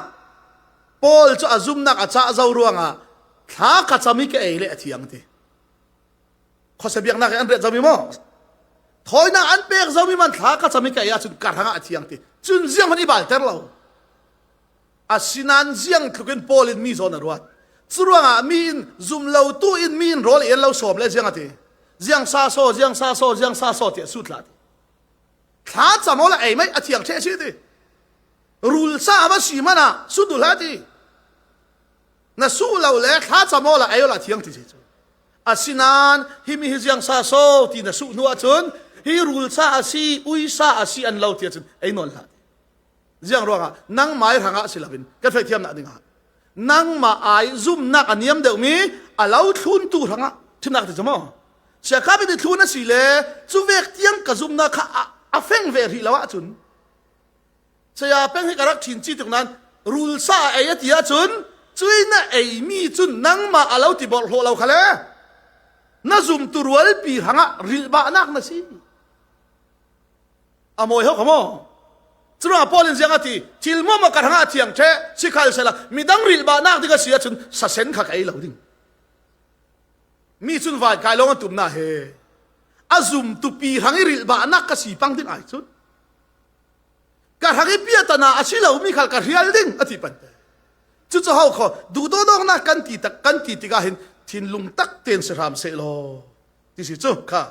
Paul cu a zumnak a cah zo ruangah thla ka cam i ka ei le a thiang ti. Khuasa biaknak i an riah zomi maw? Thawinak an pek zomi man thla ka cam i ka ei ahcun ka hrangah a thiang ti. Cun ziang hmanh i balter lo. Asinain ziang tluk in Paul in mi zawn a ruat. Curuangah mi in zum lo tu in mi in rawl en lo sawm le ziang a ti. Ziang sa saw, ziang sa saw, ziang sa saw tiah sut hlah ti. Thla cam la ei mai a thiang the si ti. Rul sa va si man ah su du hlah ti. Na su lo le thla cam la ei la thiang ti si cu. Asinain hi mi hi ziang sa saw ti na su hnu ahcun hi rul sa a si, ui sa a si an lo ti ahcun ei nawn hlah ti. Ziang ruangah nangmah i hrangah si loin kan feihthiamnak dingah nangmah ai zumnak a niam deuhmi a lo thluntu hrangah thimnak ti cu maw siakap in i thlun a si le cu vek tiang ka zumnak kha a feng ve rih lo ahcun saya peng hi ka rak ṭhin ci tuk nain rul sa a ei a ti ahcun cui na eimi cun nangmah a lo ti borhlawh lo kha le na zumtu rualpi hrangah rilhbahnak na si. A mawi ho kha maw? Curuangah Paul in ziang a ti, thil maw maw ka hrangah a thiang ṭhe, sikhal sela midang rilhbah nak ding a si ahcun sasen kha ka ei lo ding. Mi cun vai kai lawng an tum na he. A zum tupi hrang i rilhbah nak ka si pang ding ai cun. Ka hrang i piatana a si lo mi khal ka hrial ding a ti pante. Cucu ho kho duhdawdawknak kan ti tak kan ti tikah hin thinlung tak ten si hram seh law ti si cu kha.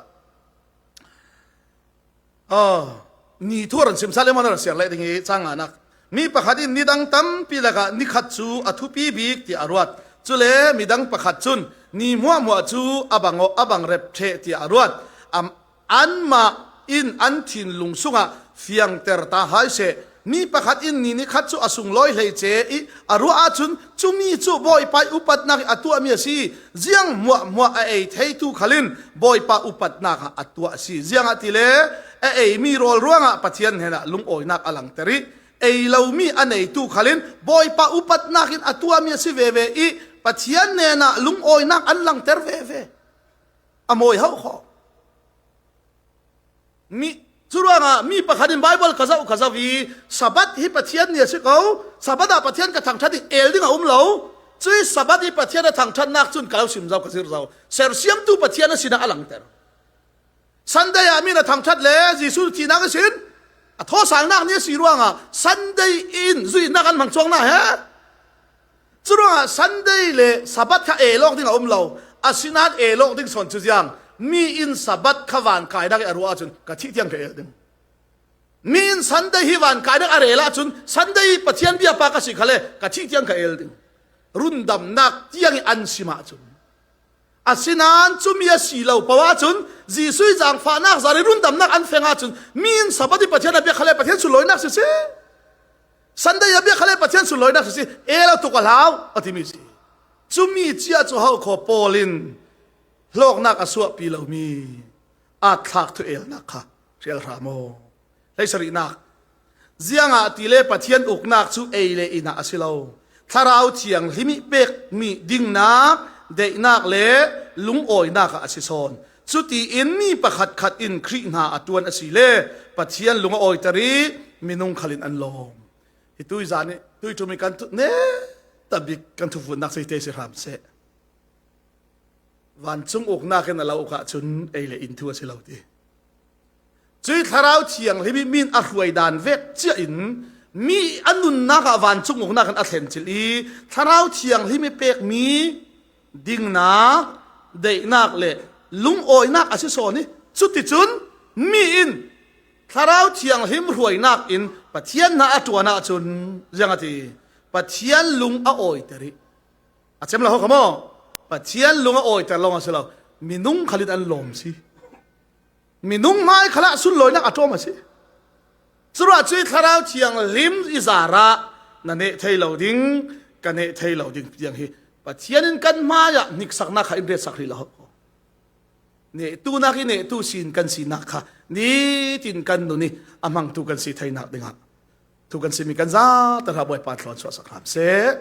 Ni thu ran sim sale mon ran siang le ding i changa nak mi pakhat in nidang tampi lakah nikhat cu a thupi bik tiah a ruat cule midang pakhat cun ni muahmuah cu abang abang rep the tiah a ruat anmah in an thinlung sungah fiangter ta hai seh mi pakhat in ni nikhat cu a sunglawi hlei ce i a ruah ahcun cumi cu bawipa i upatnak i a tuahmi a si ziang muahmuah a ei theitu khalin bawipa upatnak ah a tuah a si ziang ah ti le a eimi rawl ruangah Pathian hnenah lungawinak a langter i ei lomi a neitu khalin bawipa upatnak in a tuahmi a si veve i Pathian hnenah lungawinak an langter veve a mawi hauh khawh Mi curuangah mi pakhat in Bible ka zoh ka zoh i Sabbath hi Pathian ni a si ko. Sabbath ah Pathian ka thangṭhat i el ding a um lo. Cui Sabbath i Pathian a thangṭhatnak cun ka lo sim zau ka zir zau. Sersiamtu Pathian a sinah a langter. Sunday ah mi na thangṭhat le Jesuh thihnak a sin a thawsalnak ni a si ruangah Sunday in zuihnak an hmang chuang na he. Curuangah Sunday le Sabbath kha elawk ding a um lo. Asinain elawk ding sawn cu ziang mi in Sabbath kha van kainak i a ruah ahcun ka thih tiang ka el ding. Mi in Sunday hi van kainak a rel ahcun Sunday Pathian bia pa ka si kha le ka thih tiang ka el ding. Rundamnak tiang i an sim ahcun. Asinain cumi a si lo paoh ahcun Jesuh i zaangfahnak zar i rundamnak an feng ahcun mi in Sabbath i Pathian a bia kha le Pathian sunlawinak siseh Sunday a bia khale Pathian sunlawinak si el a tuk a hlau a timi si. Cumi cia cu hau kho Paul in hlawknak a suahpi lomi aa thlak thu elnak kha hrial hram aw. Hlei sarihnak ziangah ti le Pathian uknak cu ei le inn ah a si lo. Thlarau thianghlim i pekmi dingnak, daihnak le lungawinak ah a si sawn. Cuti in mi pakhat khat in Khrih hna a ṭuan a si le Pathian lung a awiter i minung khal in an lawm. Hi tui zan i tui ṭum i kan ne tabik kan thufunnak sei te si hram seh. Vancung uknak in a lo uk ahcun ei le inn thu a si lo ti. Cui thlarau thianghlim i min a hruai dan vek cia in mi a nunnak ah vancung uknak in a thlen cil i thlarau thianghlim i pekmi dingnak, daihnak le lungawinak a si sawn i cuticun mi in thlarau thianghlim hruainak in Pathian hna a ṭuan ahcun ziang a ti Pathian lung a awiter i a cem lo kha maw Pathian lung a awiter lawng a si lo minung khalin an lawm si minung hmai khala sunlawinak a ṭawm a si Curuah cu thlarau thianghlim i zara na neh thei lo ding ka neh thei lo ding tiang hi Pathian in kan hmai ah hniksaknak kha in ret sak rih lo nehtu nak i nehtu sin kan sinak kha nitin kan nun i a hmangtu kan si theinak dingah tu kan simi kan za ta bawipa thlawn chuah sak hram seh.